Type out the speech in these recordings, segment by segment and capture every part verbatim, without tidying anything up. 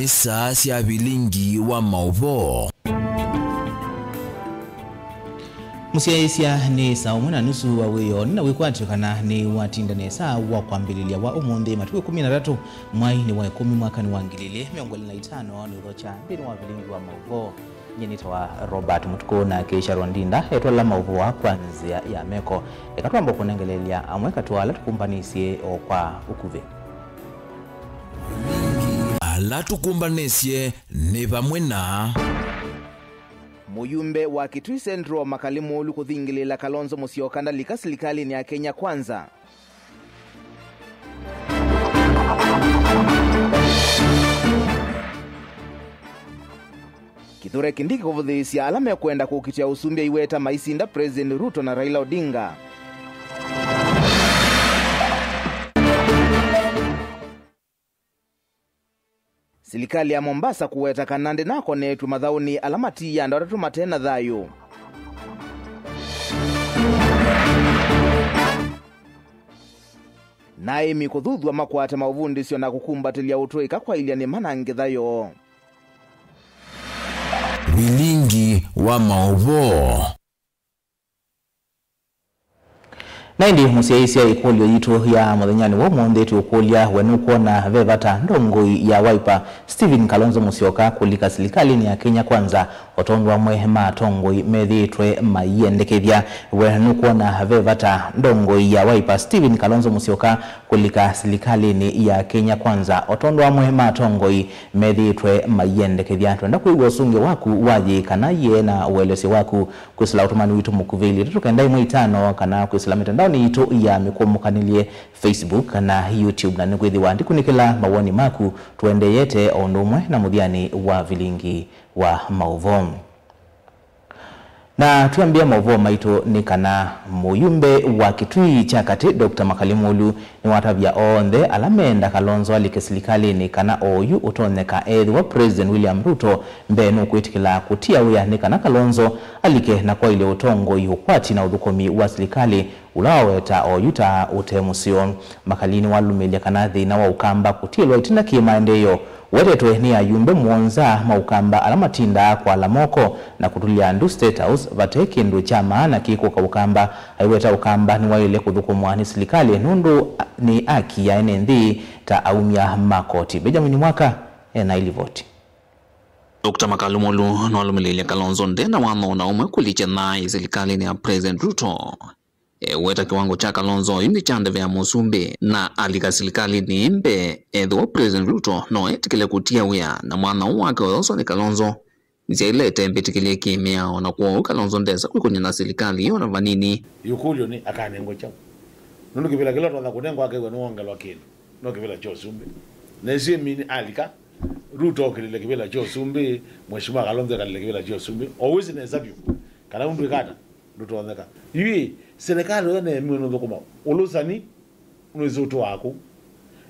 Saa sya vilingi wa maũvoo. Mũsyaĩĩsya nĩ saa ũmwe na nusu wa wĩoo, na wĩkwatyo kana nĩ watinda nesa wa kwambĩlĩlya wa ũmũnthĩ, matukũ ĩkũmi na tatũ, mwai nĩ wa ĩkũmi, mwaka nĩ wa ngili ilĩ mĩongo ĩlĩ na itano, nĩ ũthokya nthĩnĩ wa vilingi wa maũvoo. Nyie nĩtawa Robert Mũtukũ na Keisha Rondinda etwala maũvoo kwa nzĩa ya meko. Eka twamba kũnengelelya amwe katĩ wa ala tũkũmbanĩsye o kwa ũkuvĩ. Ala tũkũmbanĩsye nĩ vamwe na. Mũyumbe wa Kitui Central Makali Mũlu kũthingĩlĩĩla Kalonzo Musyoka ndalika silikalĩnĩ ya Kenya Kwanza. Kithure Kindiki kũvũthĩĩsya ala mekwenda kũkitĩa ũsumbĩ aiweta maisinda President Ruto na Raila Odinga. Silikalĩ ya Mombasa kũweta kana ndĩnakonetw'e mathaũnĩ ala matiie andũ atatũ mate na thayũ. Na aĩmi kũthuthw'a makwate maũvundĩsyo na kũkumbatĩlya ũtũĩka kwaĩlya nĩma na ngetha yoo. Vilingi wa maũvoo. Na ĩndĩ mũsyaĩĩsya ĩkũlyo yitũ ya mũthenyanĩ wa ũmũnthĩ tũkũlya, we nũkwona ve vata ndongoi ya Wiper Stephen Kalonzo Musyoka kũlika silikalĩnĩ ya Kenya Kwanza, o tondũ amwe ma atongoi methĩĩtwe maiendekethya? We nũkwona ve vata ndongoi ya Wiper Stephen Kalonzo Musyoka kũlika silikalĩnĩ ya Kenya Kwanza, o tondũ amwe ma atongoi methĩĩtwe maiendekethya? Twenda kwĩw'a ũsũngĩo waku wa yĩĩ kana yĩe na ũelesyo waku kwĩsĩla ũtũmani witũ mũkuvĩ, ilĩ itatũ kenda ĩmwe itano, kana kwĩsĩla mĩtandaonĩ yitũ ya mĩkũmũkanĩlye, Facebook kana YouTube, na nĩkwĩthĩwa ndikunĩkĩla mawoni maku tũendeeyete, o ũndũ ũmwe na mũthyanĩ wa vilingi wa maũvoo. Na twambĩĩa maũvoo maitũ nĩ kana mũyumbe wa Kitui kya Katĩ, Doctor Makali Mũlu, nĩwatavya onthe ala meenda Kalonzo alike silikalĩnĩ kana oyu ũtonyeka ethĩwa President William Ruto mbee nũkwĩtĩkĩla kũtia wĩa nĩ kana Kalonzo alike na kwaĩlya ũtongoi, ũkwati na ũthũkũmi wa silikalĩ ũla waweta oyu ta ũte mũseo. Makali nĩwalũmĩlya kana thĩna wa Ũkamba kũtilwa ĩtina kĩ-maendeeo wetetwe nĩ ayumbe mũonza ma Ũkamba ala matindaa kwala moko na kũtulya andũ State House vate kĩndũ kya maana kĩkũka Ũkamba. Aiweta Ũkamba nĩwaĩle kũthũkũmwa nĩ silikalĩ nũndũ nĩ aki ya ene nthĩ ta aumya ma koti. Benjamin Mwaka ena ilivoti. Doctor Makali Mũlu nĩwalũmĩlĩilye Kalonzo nde na watho ona ũmwe kũlikya thayũ silikalĩnĩ ya President Ruto. Eweta kĩwango kya Kalonzo oyu nĩ kya ndeve ya mũsumbĩ, na alika silikalĩnĩ mbee ethĩwa President Ruto no etĩkĩle kũtia wĩa na mwana ũũ wake ũyoswa nĩ Kalonzo. Nzĩa ila ĩte mbĩtĩkĩlye kĩ-mĩao, na kwoou Kalonzo ndesa kwĩkũny'a na silikalĩ ĩyo na vanini. Ĩkũlyo nĩ, akanengwa kyaũ? Nũndũ kĩvĩla kĩla ũtonya kũnengwa akew'a nĩwongelwa kĩndũ no kĩvĩla kya ũsumbĩ. Na ĩsu ĩmini alika, Ruto okĩlĩle kĩvĩla kya ũsumbĩ, Mheshimiwa Kalonzo ekalĩle kĩvĩla kya ũsumbĩ. Always nesa vyũ kana ũndũ ĩkata ndũtonyeka. Yu ĩ, silikalĩ ũyo neemiwe nũthũkũma ũlũsani. Nũĩsĩ ũtũ waku.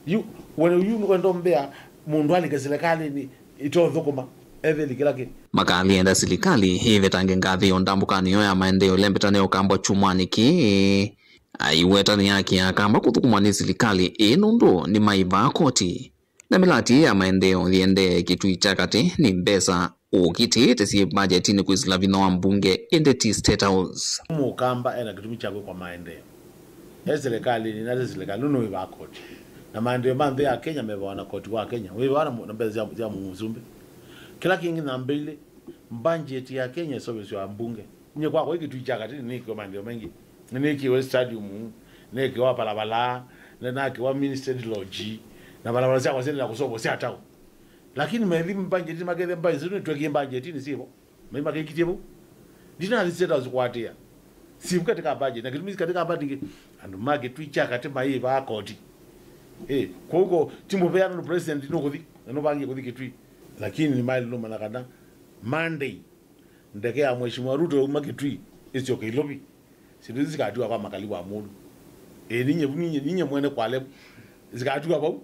Yu, we, yu wendo mbea mũndũ alike silikalĩnĩ ĩtothũkũma, etheli kĩla kĩ. Makali enda silikalĩ ĩvetange ngathĩ yo ndambũkanĩ yo ya maendeeo ĩla ĩmbĩtanĩe ũkambwa kyumwanĩ kĩĩ. Aiweta nĩ haki ya Akamba kũthũkũmwa nĩ silikalĩ ĩĩ nũndũ nĩmaĩvaa koti. Na mĩlati ya maendeeo yĩendee Kitui kya Katĩ nĩ mbesa ũkitĩĩte syĩ mbajetinĩ kwĩsĩla vinya wa mbunge, ĩndĩ ti State House. Mũkamba ena kĩtumi kya kwĩkwa maendeeo e silikalĩnĩ, na ti silikalĩ nũnũĩvaa koti. Na maendeeo ma nthĩ ya Kenya mevawa na koti wa Kenya, wĩvawa na mũ-, na mbesa sya, sya mũsumbĩ. Kĩla kĩngĩ, namba ilĩ, mbanjeti ya Kenya ĩseũvĩsya mbunge. Nyie kwakwa ĩ Kitui kya Katĩ nĩnĩkĩwe maendeeo maingĩ. Nĩnĩkĩwe stadium, nĩnĩkĩwa balabala, nĩnakĩwa Minister Lodge, na balabala syakwa syendeea kũseũvwa sya town. Lakini methi mbanjeti makethe mbanjeti nĩtwekie mbanjetinĩ syĩvo. Mai makĩkitie vau. Ndinathi State House kũatĩĩa. Sivu katika budget. Na kĩtumi katika budget kĩ, andũ ma Kitui kya Katĩ maĩvaa koti. Eh, kwa huko, ti mũvea nũndũ president nũkũthi, na nũvangie kũthi Kitui. Lakini nĩmaĩlũmana kana Monday, ndeke ya Mheshimiwa Ruto yauma Kitui ĩsyoke Ilovi. Syĩndũ isu sikatiwa kwa Makali wa Mũlu. Ĩĩ, ninye, ninye, ninye mwene kwale sikatiwa vau.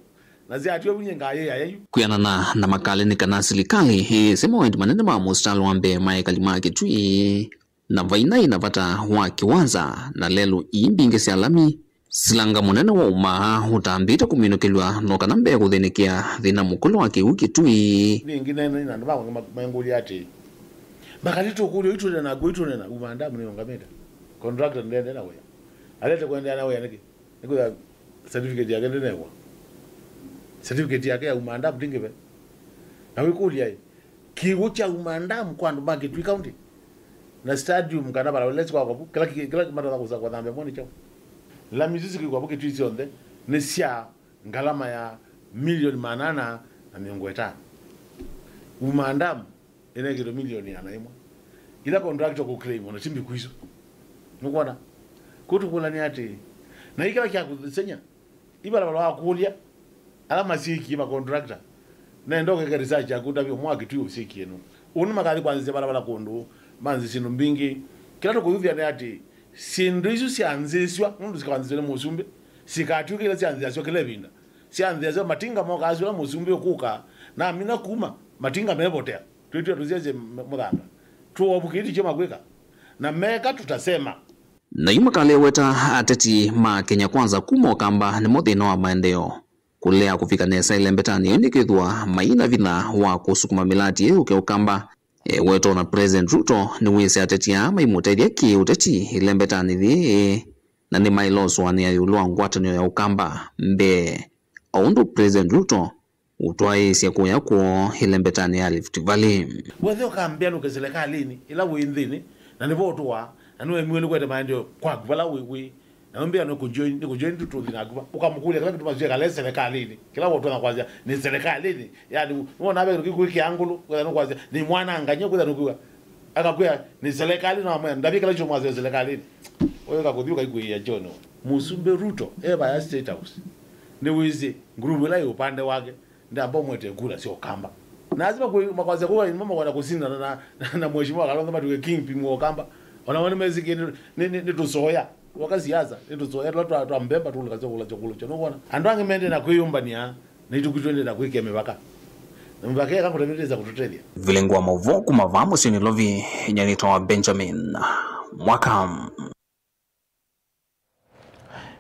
Na syatiwa vau, ninye ngayĩya yayu. Kwĩanana na Makali nĩ kana silikalĩ ĩĩsĩ mawendi manene ma mũsitalĩ wa mbee ma ekali ma Kitui. Na vainaĩ na vata wa kĩwanza na lelũ ii mbingĩ sya lami Silanga mũnene wa ũmaa ũtambĩte kũminũkĩlw'a no kana mbee kũthĩnĩkĩa thĩna mũkũlũ wa kĩw'ũ Kĩtui. Ningĩ nene na andũ mangĩ mangũlya atĩ, makati tũkũlya ũitũne na kũitũne na Uma Dam nĩũngamĩte. Contractor ndende na wĩa. Alete kũendeea na wĩa nĩkĩ? Nĩkwĩthĩa certificate yake ndĩnew'a. Certificate yake ya Uma Dam ndĩngĩve. Na wĩkũlya ĩ, kĩw'ũ kya Uma Dam kwa andũ ma Kitui County? Na stadium kana vala lesi kwa kwavu, kĩla ki-, kĩla matonya kũsa kũthambĩa mo nĩ kyaũ? Lami isu sikwĩkwa vu Kitui syonthe nĩ sya ngalama ya milioni maana ana na mĩongo ĩtano. Uma Dam ĩnekĩtwe milioni ĩana ĩmwe. Ila contractor kũ claim ona ti mbiku isu. Nũkwona? Kũu tũkũlany'a atĩĩ, na ĩkĩla kya kũseng'a, ivala vala wakũlya ala masyikie ma contractor, nenda ũkeke research yaku ũtavye ũmwe wa Kitui ũsyikie nũũ. Ũu nĩmakathi kwanzĩsya vala vala kũndũ manzi syĩndũ mbingĩ. Kĩla tũkũthuthya nĩ atĩ syĩndũ isu syanzĩsw'a nũndũ sikaanzĩsw'a nĩ mũsumbĩ, sikatw'ĩka ila syanzĩasw'a kĩla ĩvinda. Syanzĩasw'a matinga mokaa sila mũsumbĩ ũkũka na amina kuma, matinga mevotea. Twĩtw'a tũsyaisye m-, mũthanga. Tũovukĩti kyo makwĩka. Na meka tũtasema. Na yu makaleweta ateti ma Kenya Kwanza kuma Ũkamba nĩmo thĩna wa maendeeo. Kũlea kũvika nesa ĩlembetanĩ ĩyo nĩkwĩthĩwa maina vinya wa kũsukuma mĩlati ĩyũke Ũkamba. Ewetwa na President Ruto nĩwĩsĩ ateti aa maimũtethya kĩ-ũteti ĩlembetanĩ yĩĩ na nĩmaĩlosũanĩa ĩũlũ wa ngwatanĩo ya Ũkamba mbee, o ũndũ President Ruto ũtwaĩĩsye kũya kwoo ĩlembetanĩ ya Rift Valley. Wethe ũkambĩa nũke silikalĩnĩ ĩla wĩ nthĩnĩ, na nĩvo ũtũaa, na nĩwemiwe nĩ kũete maendeeo kwaku vala wĩ, wĩ, na ũmbĩa nĩ kũjoin, nĩ kũjoin tu tũthi naku va. Ũkamũkũlya kĩla kĩtuma syekale silikalĩnĩ, kĩla wotona kwasya nĩ silikalĩnĩ. Yani nĩwona ve kĩndũ kĩkwĩkĩa ngũlũ, kwetha nũkwasya nĩ mwanangany'a, kwetha nũkwĩwa akakwĩa nĩ silikalĩ, na wamwĩa ndavye kĩla kyo mwasya silikalĩnĩ. Ũyũ kakũthi ũkaikuĩĩa John. Mũsumbĩ Ruto e vaya State House, nĩwĩsĩ nguruvu ĩla ĩ ũpande wake ndamba ũmwetee kula sya Ũkamba. Na asi makwasya kuwa nĩmo makwenda kũsindana na, na, na mheshimiwa Kalonzo matuke kingpin wa Ũkamba. Ona wao nĩmesikie nĩ, nĩ, nĩ, nĩ tũsoya. Waka siasa, nĩ tũsoya tũla twa, twa mbemba tũlĩka sya kũla sya kũla sya. Nũkwona? Andũ angĩ mendee na kwĩyũmbania, na itũkwitũ twendee na kwĩkĩa mĩvaka. Na mĩvaka ĩka kũtavĩtĩsa kũtũtethya. Vilingi wa maũvoo kuma vaa mũsyĩ Nairobi, nyie nĩtawa Benjamin Mwaka.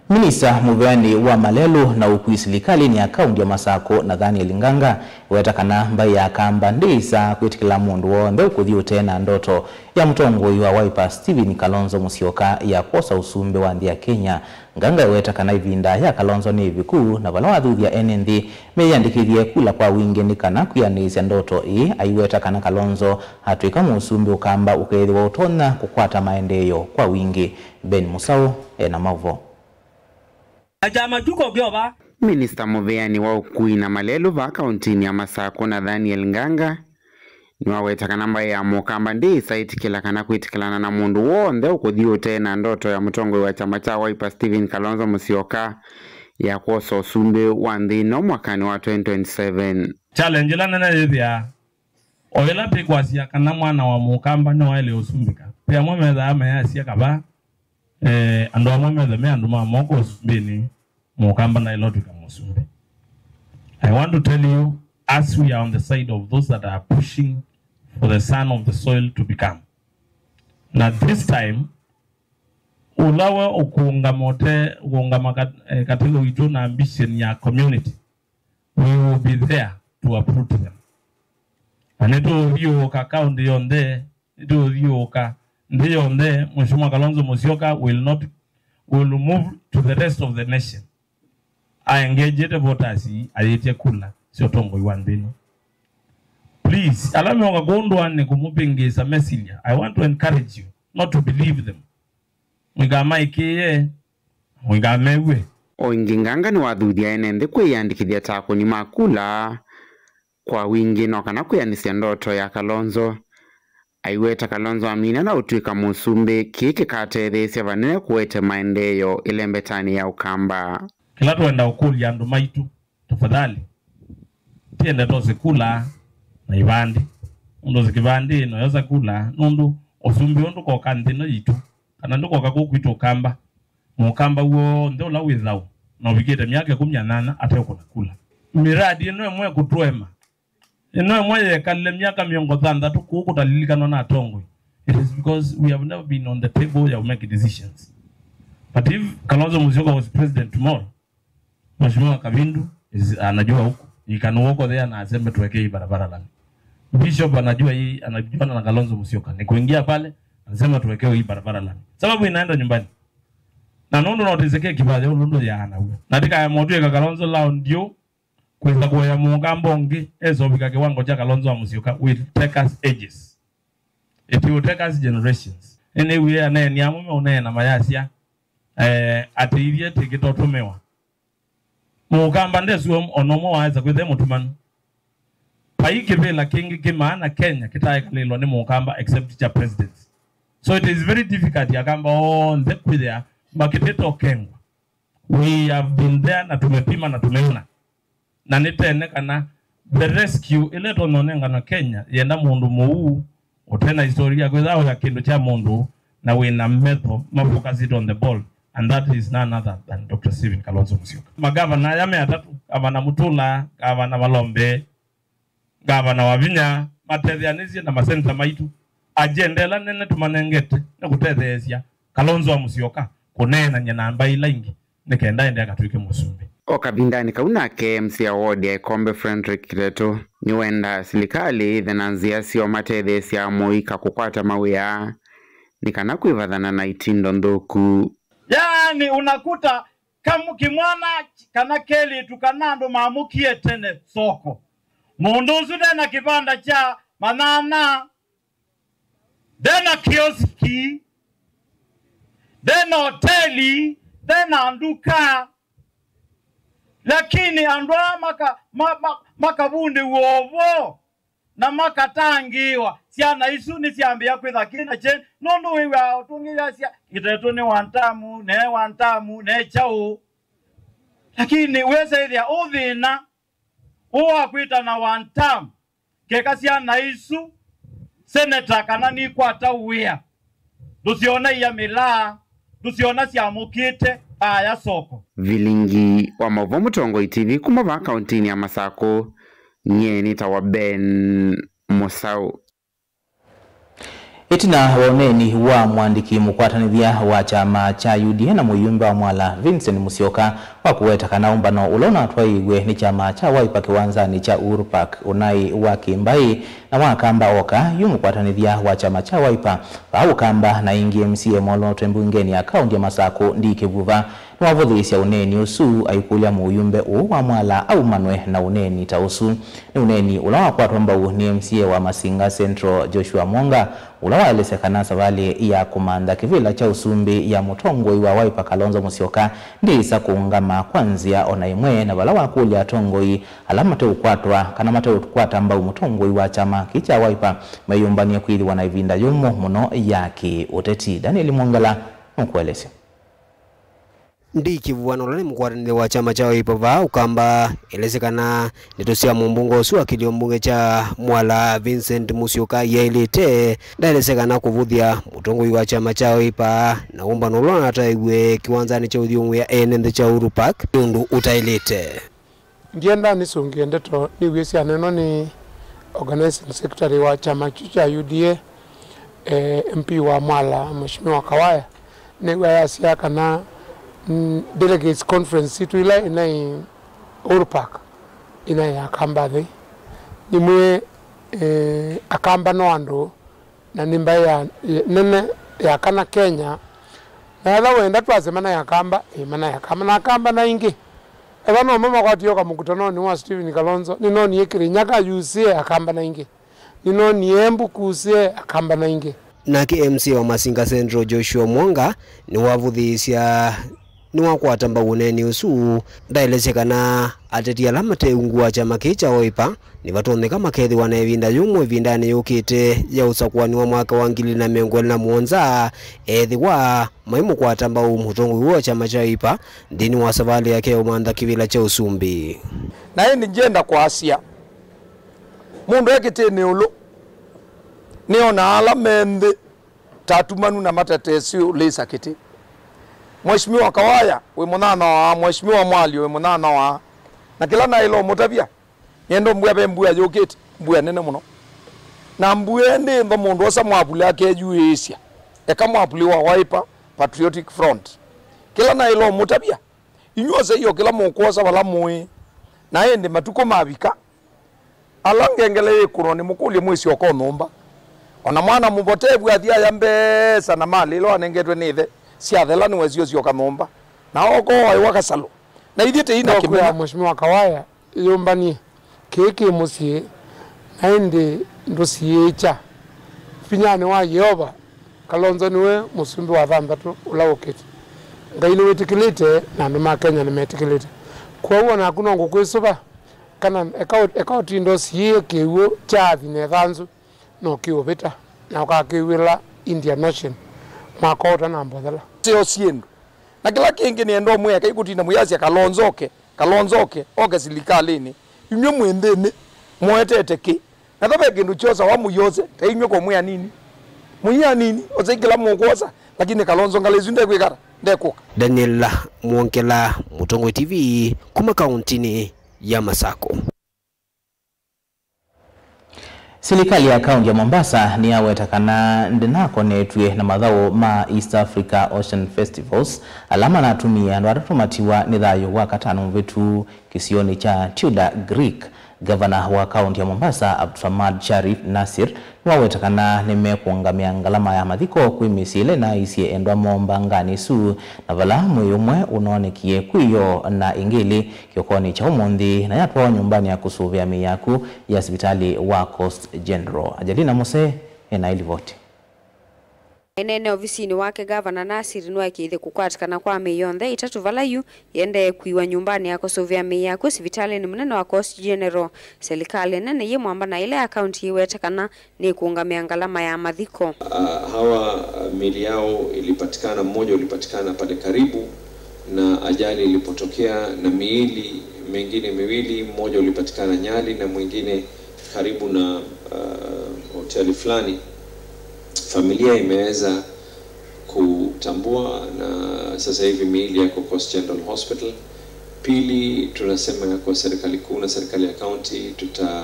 Minista mũveanĩ wa malelũ na ũkui silikalĩnĩ ya kaunti ya Masakũ, Nathaniel Nganga, eweta kana mbaĩ ya Kamba ndĩĩsaa kwĩtĩkĩla mũndũ w'onthe ũkũthi ũtee na ndoto ya mũtongoi wa Wiper Stephen Kalonzo Musyoka ya kwosa ũsumbĩ wa nthĩ ya Kenya. Nganga eweta kana ĩvinda ya Kalonzo nĩ ĩviku, na vala wathuthya ene nthĩ meyĩandĩkĩthye kula kwa wingĩ nĩ kana kwĩanĩĩsya ndoto ĩĩ, aiweta kana Kalonzo atw'ĩka mũsumbĩ Ũkamba ũkeethĩwa ũtonya kũkwata maendeeo kwa wingĩ. Ben Musau ena maũvoo. Aja matuko kĩova. Minista mũveanĩ wa ũkui na malelũ vaa kauntinĩ ya Masakũ, Nathaniel Nganga, nĩwaweta kana mbaĩ ya Mũkamba ndĩĩsa ĩtĩkĩla kana kwĩtĩkĩlana na mũndũ w'onthe ũkũthi ũtee na ndoto ya mũtongoi wa kyama kya Wiper Stephen Kalonzo Musyoka ya kwosa ũsumbĩ wa nthĩ ĩno mwakanĩ wa twenty twenty-seven. Challenge ĩla nene yĩthĩaa o ĩla twĩkwasya kana mwana wa Mũkamba nĩwaĩle ũsumbĩka. Ve amwe methaa mayasya kavaa, eh, andũ amwe methe me andũ ma moko ũsumbĩnĩ, Mũkamba naĩle ũtw'ĩka mũsumbĩ. I want to tell you, as we are on the side of those that are pushing for the son of the soil to become. Na this time, ũla we ũkũũngama ũte, ũkũũngama kat-, eh, katĩka witũ na ambition ya community, we will be there to uproot them. Na nĩtũũthiũũka kaunti yonthe, nĩtũũthiũũka nthĩ yonthe, Mheshimiwa Kalonzo Musyoka will not, will move to the rest of the nation. Aengejete voters ayĩtye kula sya ũtongoi wa nthĩ ĩno. Please, ala meoka kũndũanĩ kũmũvĩngĩĩsa mesilya, I want to encourage you not to believe them. Mũikamaĩkĩĩe, mũikamew'e. O ĩngĩ, Nganga nĩwathuthya ene nthĩ kwĩyĩandĩkĩthya ta akũni ma kula kwa wingĩ no kana kwĩanĩsya ndoto ya Kalonzo. Aiweta Kalonzo amina na ũtw'ĩka mũsumbĩ, kĩĩ kĩkatetheesya vanene kũete maendeeo ĩlembetanĩ ya Ũkamba. Kĩla twenda ũkũlya andũ maitũ, tafadhali, tiende tose kula na ivandĩ. Nũndũ kĩvandĩ noyosa kula, nũndũ ũsumbĩ ũũ ndũkoka nthĩ ĩno yitũ, kana ndũkoka kũu kwitũ Ũkamba. Mũkamba w'onthe ũla wĩ thau na ũvikĩte myaka ĩkũmi na nyanya ateũkũna kula. Mĩradi ĩno ĩmwe ĩkũtũema. Ĩno ĩmwe yekalile myaka mĩongo thanthatũ kũu kũtalilikanwa na atongoi. It is because we have never been on the table ya make decisions. But if Kalonzo Musyoka was president tomorrow, Mheshimiwa Kabindu is, anajua huko. He can walk there na aseme tuwekee hii barabara lami. Bishop anajua hii, anajuana na Kalonzo Musyoka. Ni kuingia pale, anasema tuwekee hii barabara lami. Sababu inaenda nyumbani. Na nũndũ no tĩseke kĩvathĩ ũndũ ndũyaana w'o. Na tĩkaema ũtw'ĩka Kalonzo lao ndio kwĩsa kũea mũũkamba ũngĩ esovika kĩwango kya Kalonzo wa Musyoka will take us ages. It will take us generations. Nĩnĩw'ĩe aneeni amwe meũneena mayasya, eh, atĩ ithyĩ tĩkĩtotũmĩwa. Mũũkamba ndesĩ ona ũmwe waesa kwĩthĩa mũtumanu. Vai kĩvĩla kĩngĩ kĩ maana Kenya kĩtaekalĩlwa nĩ mũũkamba except kya presidents. So it is very difficult akamba onthe kwĩthĩa makĩtĩtokengwa. We have been there na tumepima na tumeona. Na nĩ tene kana the rescue ĩla ĩtonya ũnengana Kenya yenda mũndũ mũuu ũte na historia kwĩtha ũya kĩndũ kya mũndũ na wĩna metho ma focus it on the ball, and that is none other than Doctor Stephen Kalonzo Musyoka. Magavana aya me atatũ, Gavana Mutula, Gavana Malombe, Ngavana Wavinya, matetheanĩsye na maseneta maitũ. Agenda ĩla nene tũmanengete nĩ kũtetheesya Kalonzo wa Musyoka kũneenany'a na mbaĩ ila ingĩ nĩ kenda ende akatw'ĩke mũsumbĩ. O kavindanĩ kau nake M C A wa ward ya Ikombe Frederick Kiteto nĩwendaa silikalĩ yĩthe na nzĩa sya ũmatetheesya amũika kũkwata mawĩa nĩ kana kwĩvathana na itindo nthũku. Yaani, unakuta kamu kimwana kana kelĩtu kana andũ mamũkie tene soko. Mũndũ ũsu ndena kĩvanda kya manyanya, ndena kioski, ndena hoteli, ndena nduka. Lakini andũ aa maka, ma, ma, makavundĩw'a ũvoo na makatangĩĩwa, syana isu nĩsyambĩĩa kwĩtha kĩna kye, nũndũ wĩw'aa ũtũngĩĩasya Kiteto nĩ one term, ne one term, ne kyaũ. Lakini wĩsa ĩthĩa ũthĩna ũũ wa kwĩtana one term, keka syana isu seneta kana nikwata wĩa, ndũsyona iya mĩlaa, ndũsyona syamũkĩte aya soko. Vilingi wa maũvoo Mũtongoi T V kuma vaa kauntinĩ ya Masakũ, nyie nĩtawa Ben Mũsaũ. Ĩtina wa ũneeni wa mũandĩki mũkwatanĩthya wa kyama kya U D A na mũyumbe wa Mwala Vincent Musyoka wa kũweta kana ũmbano ũla ũnatwaĩiw'e nĩ kyama kya Wiper kĩwanzanĩ kya Uhuru Park ũnaĩ wa kĩmbaĩ na wa Akamba oka, yu mũkwatanĩthya wa kyama kya Wiper vaa Ũkamba na ĩngĩ M C A molotwe mbungenĩ ya kaũnti ya Masakũ Ndii Kĩvuva nĩwavũthĩĩsya ũneeni ũsu, aikũlya mũyumbe ũũ wa Mwala aumanwe na ũneeni ta ũsu. Nĩ ũneeni ũla wakwatwa mbau nĩ M C A wa Masinga Central, Joshua Mwonga, ũla waelesya kana savalĩ ya kũmantha kĩvĩla kya ũsumbĩ ya mũtongoi wa Wiper Kalonzo Musyoka ndĩĩsa kũũngama kwa nzĩa o na ĩmwe, na vala wakũlya atongoi ala mateũkwatwa kana mateũkwata mbau mũtongoi wa kyama kĩĩ kya Wiper meyũmbany'e kwĩthĩwa na ĩvinda yũmũ mũno ya kĩ-ũteti. Daniel Mwongela nũkũelesya. Ndii Kĩvuva ũla nĩ mũkwatanĩthya wa kyama kya Wiper vaa Ũkamba elesye kana ndeto sya mũmbunge ũsu wa kĩlio mbunge kya Mwala Vincent Musyoka yaĩlĩte. Ndaelesye kana kũvũthya mũtongoi wa kyama kya Wiper na ũmbano ũla ũnataĩw'e kĩwanzanĩ kya ũthyũngũĩa ene nthĩ kya Uhuru Park nĩ ũndũ ũtaĩlĩte. Ndienda nĩsũngĩe ndeto nĩw'e syanenwa nĩ organizing secretary wa kyama kyu kya U D A, eh, M P wa Mwala, Mheshimiwa Kawaya, nĩw'a yasya kana, mm, delegates conference sitũ ila ĩnaĩ Uhuru Park ĩnaĩ Akamba nthĩ. Nĩmwĩe, eh, Akamba no andũ na nĩ mbaĩ ya, nene ya kana Kenya. Na ethĩwa wenda twasye mana ya Akamba, ĩ mana ya Akamba, na Akamba na ingĩ. Ethĩwa no mo makwatie ũka mũkutanonĩ wa Stephen Kalonzo, nĩnonie Kĩrĩnyaga yusĩe Akamba na ingĩ. Nĩnonie Embu kusĩe Akamba na ingĩ. Nake M C A wa Masinga Central, Joshua Mwonga, nĩwavũthĩĩsya nĩwakwata mbau ũneeni ũsu. Ndaelesya kana ateti ala mate ungu wa kyama kĩĩ kya Wiper nĩvatonyeka makethĩwa na ĩvinda yũmũ ĩvindanĩ yũkĩte ya ũsakũani wa mwaka wa ngili na mĩongo ĩlĩ na mũonza, ethĩwa maimũkwata mbau mũtongoi ũũ wa kyama kya Wiper nthĩnĩ wa savalĩ yake ya ũmantha kĩvĩla kya ũsumbĩ. Na ĩndĩ ngyenda kwasya, mũndũ e kĩtĩnĩ ĩũlũ nĩonaa ala me nthĩ ta atumanu na mateteesĩ ũlĩsa kĩtĩ. Mheshimiwa Kawaya wĩ mũnyanyawa, Mheshimiwa Mwalio wĩ mũnyanyawa, na kĩla naĩle ũmũtavya, nĩenda ũmbwĩa ve mbua yũkĩte, mbua nene mũno. Na mbua ĩndĩ ĩntho mũndũ osa mwavuli akeyuĩĩsya, eka mwavuli wa Wiper Patriotic Front. Kĩla naĩle ũmũtavya, inyw'ĩ osei o kĩla mũkwosa vala mũĩ, na ĩndĩ matukũ mavika, ala ngengele yĩkũnwa nĩmũkũlye mwĩsyoka o nyũmba. O na mwana mũvotevu athi aya mbesa na malĩ ila wanengetwe nĩ ĩthe syathela nĩwesĩ ũsyoka nyũmba, na ooka oaĩwa kasalũ. Na ithyĩ tĩina kĩmena. Mheshimiwa Kawaya, yũmbanie, kĩĩ kĩ mũsyĩ, na ĩndĩ ndũsiĩĩkya. Vinyanĩ wa Yeova, Kalonzo nĩwe mũsumbĩ wa thanthatũ ũla ũkĩte. Ngai nĩwĩtĩkĩlĩte, na andũ ma Kenya nĩmetĩkĩlĩte. Kwoou o naku no ngũkwĩsũva, kana eka ũ-, eka ũtinde ũsiĩĩe kĩw'ũ kya athi na ĩthanzũ, no kĩũvĩta, na ũkakĩw'ĩla Indian Ocean mwaka ũtanamba ũthela. Seo syĩndũ. Na kĩla kĩngĩ nĩenda ũmwĩa kai kũtinda mũyasya Kalonzo oke, Kalonzo oke, oke silikalĩnĩ. Inyw'ĩ mwĩ nthĩnĩ, mũetete kĩ? Na ta ve kĩndũ kyosawa mũyose, ta inyw'ĩ ko mwĩ anini. Mwĩ anini, osei kĩla mũkwosa, lakini Kalonzo ngalĩ ĩsu ndekwĩkata, ndekũka. Daniel Mwongela, Mũtongoi T V, kuma kauntinĩ ya Masako. Silikalĩ ya kaunti ya Mombasa nĩyaweta kana ndĩnakonetw'e na mathaũ ma East Africa Ocean Festivals, ala manatumie andũ atatũ matiwa nĩ thayũ wa katano mũvĩtu kĩsionĩ kya Tudor, Greek. Gavana wa kaunti ya Mombasa, Abdulswamad Sharif Nassir, nĩwaweta kana nĩmekũũngamĩa ngalama ya mathiko kwĩ mĩsyĩ ĩla ĩnaaisye endwa moo mbanganĩ ĩsu, na vala mwĩĩ ũmwe ũnoonekie kwĩ yo na ĩngĩ ĩlĩ kĩokonĩ kya ũmũnthĩ, na yatwawa nyũmbanĩ ya kũsũvĩa mĩĩ yaku ya sivitalĩ wa Coast General. Angelina Mose ena ĩlivoti. Aineenea ovisinĩ wake, Gavana Nassir nĩwaĩkĩĩthye kũkwatĩkana kwa mĩĩ yonthe ĩtatũ vala yu yĩendee kuiwa nyũmbanĩ ya kũsũvĩa mĩĩ yaku sivitalĩnĩ mũnene wa Coast General. Silikalĩ nene yĩ mwamba na ĩla ya kaunti yĩwete kana nĩkũũngamĩa ngalama ya mathiko. Ah, hawa, ah, miili yao ilipatikana, mmoja ulipatikana pale karibu na ajali ilipotokea, na miili mingine miwili, mmoja ulipatikana Nyali na mwingine karibu na, ah, hoteli fulani. Familia imeweza kutambua na sasa hivi miili yako Coast General Hospital. Pili, tunasema ya kuwa serikali kuu na serikali ya kaunti tuta,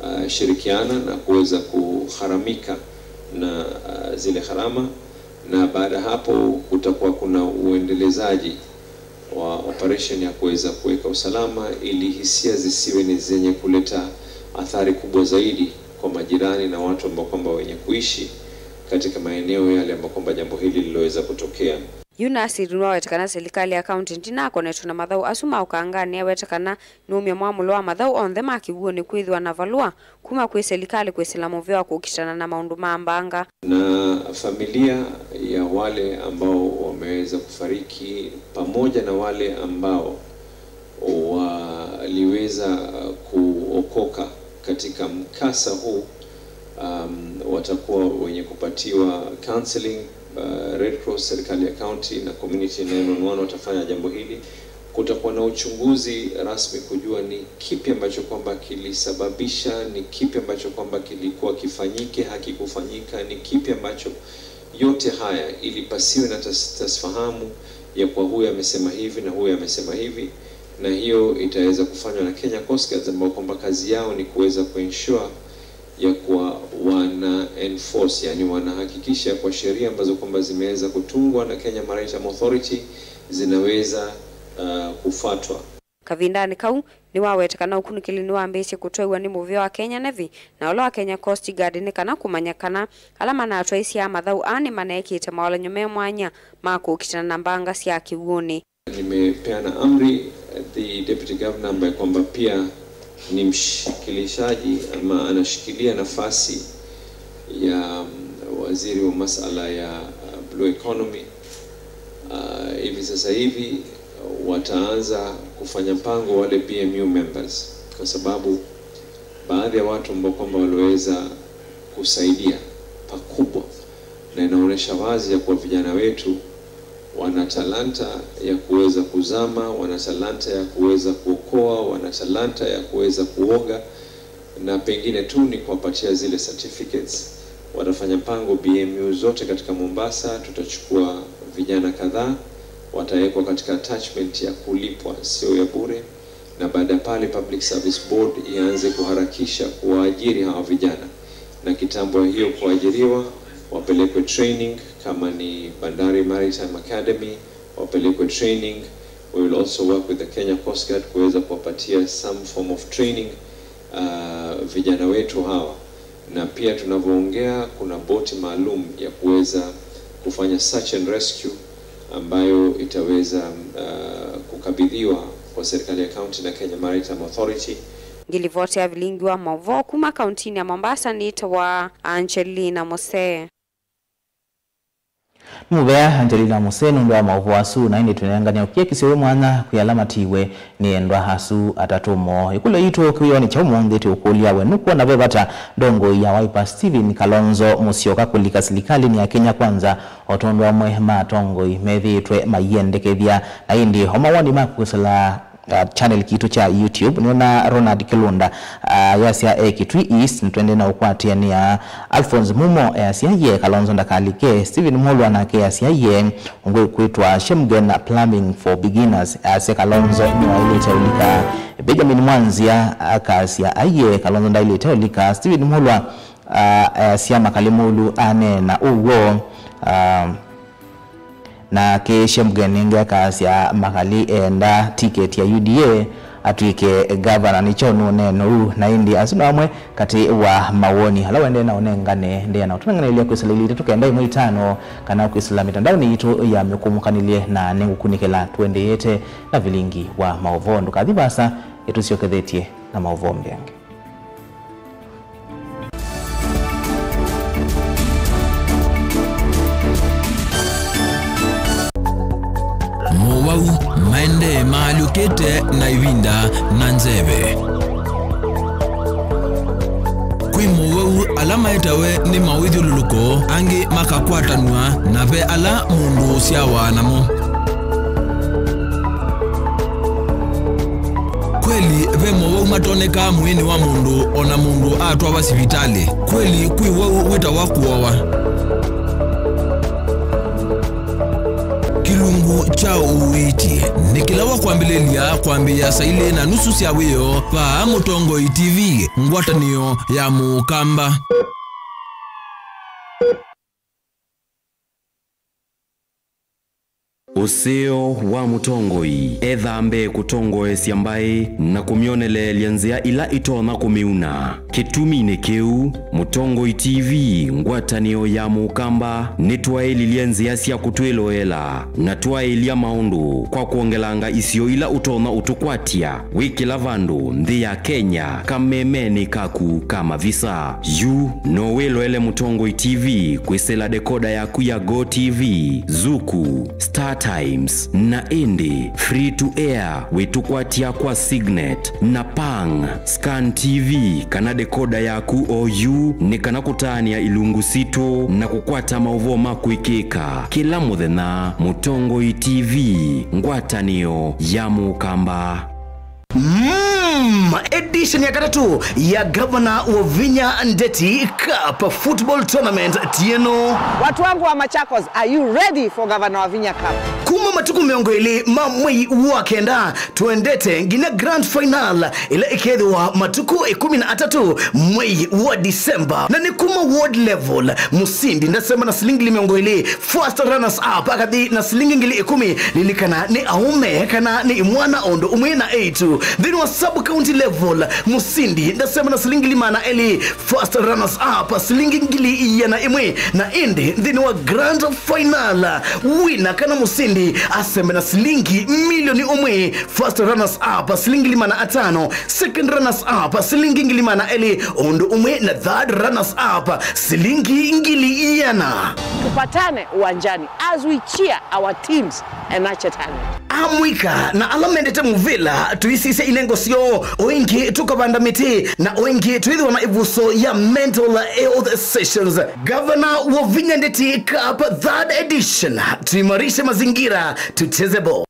ah, shirikiana na kuweza kugharamika na, ah, zile gharama, na baada hapo kutakuwa kuna uendelezaji wa operation ya kuweza kuweka usalama ili hisia zisiwe ni zenye kuleta athari kubwa zaidi kwa majirani na watu ambao kwamba wenye kuishi katika maeneo yale ambao kwamba jambo hili liloweza kutokea. Yu Nassir nĩwaweta kana silikalĩ ya kaunti ndinakonetwe na mathaũ asu ma ũkanganĩ, aweta kana nũmya mwamũlo wa mathaũ onthe ma kĩw'ũnĩ kwĩthĩwa na valũa kuma kwĩ silikalĩ kwĩsĩla mũvĩa wa kũkitana na maũndũ ma mbanga. Na familia ya wale ambao wameweza kufariki pamoja na wale ambao waliweza kuokoka katika mkasa huu, um, watakuwa wenye kupatiwa counseling. Uh, Red Cross, serikali ya county na community nine one one watafanya jambo hili. Kutakuwa na uchunguzi rasmi kujua ni kipi ambacho kwamba kilisababisha, ni kipi ambacho kwamba kilikuwa kifanyike, hakikufanyika, ni kipi ambacho, yote haya, ili pasiwe na tas-, tasfahamu ya kwa huyu amesema hivi na huyu amesema hivi, na hiyo itaweza kufanywa na Kenya Coast Guards, ambao kwamba kazi yao ni kuweza kuensure ya kuwa wana enforce, yani wanahakikisha kwa sheria ambazo kwamba zimeweza kutungwa na Kenya Maritime Authority zinaweza, uh, kufuatwa. Kavindanĩ kau, nĩwaweta kana ũkunĩkĩli nĩwambĩĩsye kũtwaiwa nĩ mũvĩa wa Kenya Navy na ũla wa Kenya Coast Guard nĩ kana kũmanya kana ala manatwaisye mathaũ aa nĩmaneekĩte mawalany'o me mwanya ma kũkitana na mbanga sya kĩw'ũnĩ. Nimepeana amri, the deputy governor, ambaye kwamba pia ni mshikilishaji ama anashikilia nafasi ya, mm, waziri wa masala ya, uh, blue economy. Uh, hivi sasa hivi, uh, wataanza kufanya mpango wale B M U members, kwa sababu baadhi ya watu ambao kwamba waliweza kusaidia pakubwa, na inaonyesha wazi ya kuwa vijana wetu wana talanta ya kuweza kuzama, wana talanta ya kuweza kuokoa, wana talanta ya kuweza kuoga, na pengine tu ni kuwapatia zile certificates. Watafanya mpango B M U zote katika Mombasa, tutachukua vijana kadhaa, watawekwa katika attachment ya kulipwa, sio ya bure, na baada ya pale Public Service Board ianze kuharakisha kuwaajiri hawa vijana, na kitambo hiyo kuajiriwa, wapelekwe training, kama ni Bandari Maritime Academy, wapelekwe training. We will also work with the Kenya Coast Guard kuweza kuwapatia some form of training, uh, vijana wetu hawa. Na pia tunavyoongea, kuna boti maalum ya kuweza kufanya search and rescue ambayo itaweza, uh, kukabidhiwa kwa serikali ya county na Kenya Maritime Authority. Ngilivoti ya vilingi wa mauvoo kuma kauntinĩ ya Mombasa nĩtawa Angelina Mose. Nĩ mũvea Angelina Mose nũndũ wa maũvoo asu, na ĩndĩ twĩnengane ũkiakisyo wĩ mwanya kwĩ ala matiiwe nĩ endwa asu atatũ moo. Ĩkũlyo yitũ kĩwĩonĩ kya ũmũnthĩ twĩũkũlya we nũkwona ve vata ndongoi ya Wiper Stephen Kalonzo Musyoka kũlika silikalĩnĩ ya Kenya Kwanza, o tondũ amwe ma atongoi methĩĩtwe maiendekethya. Na ĩndĩ o mawoni maku kwĩsĩla uh, channel kitũ kya YouTube, nĩona Ronald Kilunda, uh, yasya e Kitui East, nĩtwende na ũkwatĩanĩa. Alphonse Mumo easya ye Kalonzo ndakalike. Stephen Mulwa nake easya ye ũngĩ kwĩtwa Shemgen Plumbing for Beginners, easya Kalonzo nĩwaĩlĩte ũlika. Benjamin Mwanzia akasya aiye Kalonzo ndaĩlĩte ũlika. Stephen Mulwa, uh, easya Makali Mulu aneena ũw'o. Uh, Nake Shemgen ĩngĩ akasya Makali eenda tiketi ya U D A atw'ĩke ngavana. Nĩkyo nũneena ũu, na ĩndĩ asu no amwe katĩ wa mawoni ala wendee na ũnengane. Ndeea na ũtũnenganĩlya kwĩsĩla ilĩ itatũ kenda ĩmwe itano kana kwĩsĩla mĩtandaonĩ yitũ ya mĩkũmũkanĩlye, na nĩngũkunĩkĩla tũendeete na vilingi wa maũvoo. Ndũkathi vaasa, ĩtũsyokethetye na maũvoo mbeange. Mowau maendee maalyũkĩte na ĩvinda na nzeve. Kwĩ mowau ala maetawe nĩ mawĩthyũlũlũko, angĩ makakwatanw'a, na ve ala mũndũ ũsyawa namo. Kweli, ve mowau matonekaa mwĩĩnĩ wa mũndũ o na mũndũ atwawa sivitalĩ. Kweli, kwĩ wau wĩtawa kũowa. Kĩlungu kya ũiiti nĩ kĩla wa kwambĩlĩlya kwambĩĩa saa ilĩ na nusu sya wĩoo vaa Mũtongoi T V, ngwatanĩo ya Mũkamba. Ũseo wa mũtongoi ethaa mbee kũtongoesya mbaĩ na kũmyoneleelya nzĩa ila itonya kũmĩuna. Kĩtuminĩ kĩu, Mũtongoi T V, ngwatanĩo ya Mũkamba, nĩtwaĩlilye nzĩa sya kũtwĩloela na twaĩlya maũndũ kwa kwongelanga isio ila ũtonya ũtũkwatya wĩ kĩla vandũ nthĩ ya Kenya kamemenĩ kaku ka mavisa. Yu no wĩloele Mũtongoi T V kwĩsĩla dekoda yaku ya Go T V, Zuku, Star Times, na ĩndĩ free to air wĩtũkwatya kwa Signet na Pang. Scan T V kana dekoda yaku o yu nĩ kana kũtaanĩa ilungu sitũ na kũkwata maũvoo ma kwĩkĩka kĩla mũthenya. Mũtongoi T V, ngwatanĩo ya Mũkamba. Mm, edition ya katatũ ya Governor Wavinya Ndeti Cup Football Tournament tieno. Watu wangu wa Machakos, are you ready for Governor Wavinya Cup? Kuma matukũ mĩongo ĩlĩ ma mwei wa kenda, twendete nginya grand final ĩla ĩkethĩwa matukũ ĩkũmi na atatũ mwei wa December. Na nĩ kuma ward level, mũsindi ndasema na silingi ngili mĩongo ĩlĩ, first runners up akathi na silingi ngili ĩkũmi. Lilikana nĩ aũme kana nĩ imwana o ũndũ ũmwe na eĩtu. Nthĩnĩ wa sub county level, mũsindi ndasema na silingi ngili maana elĩ, first runners up silingi ngili iana ĩmwe, na ĩndĩ nthĩnĩ wa grand final, wina kana mũsindi asembe na silingi milioni ũmwe, first runners up silingi ngili maana atano, second runners up silingi ngili maana elĩ, ũndũ ũmwe na third runners up silingi ngili iana. Tupatane uwanjani as we cheer our teams and nurture talent. Amũika na ala mendete mũvĩla, tũisisya inengo syoo, o ĩngĩ tũkavanda mĩtĩ, na o ĩngĩ twĩthĩwa na ĩvuso ya mental health sessions. Governor Wavinya Ndeti Cup third edition, tuimarishe mazingira, tucheze ball.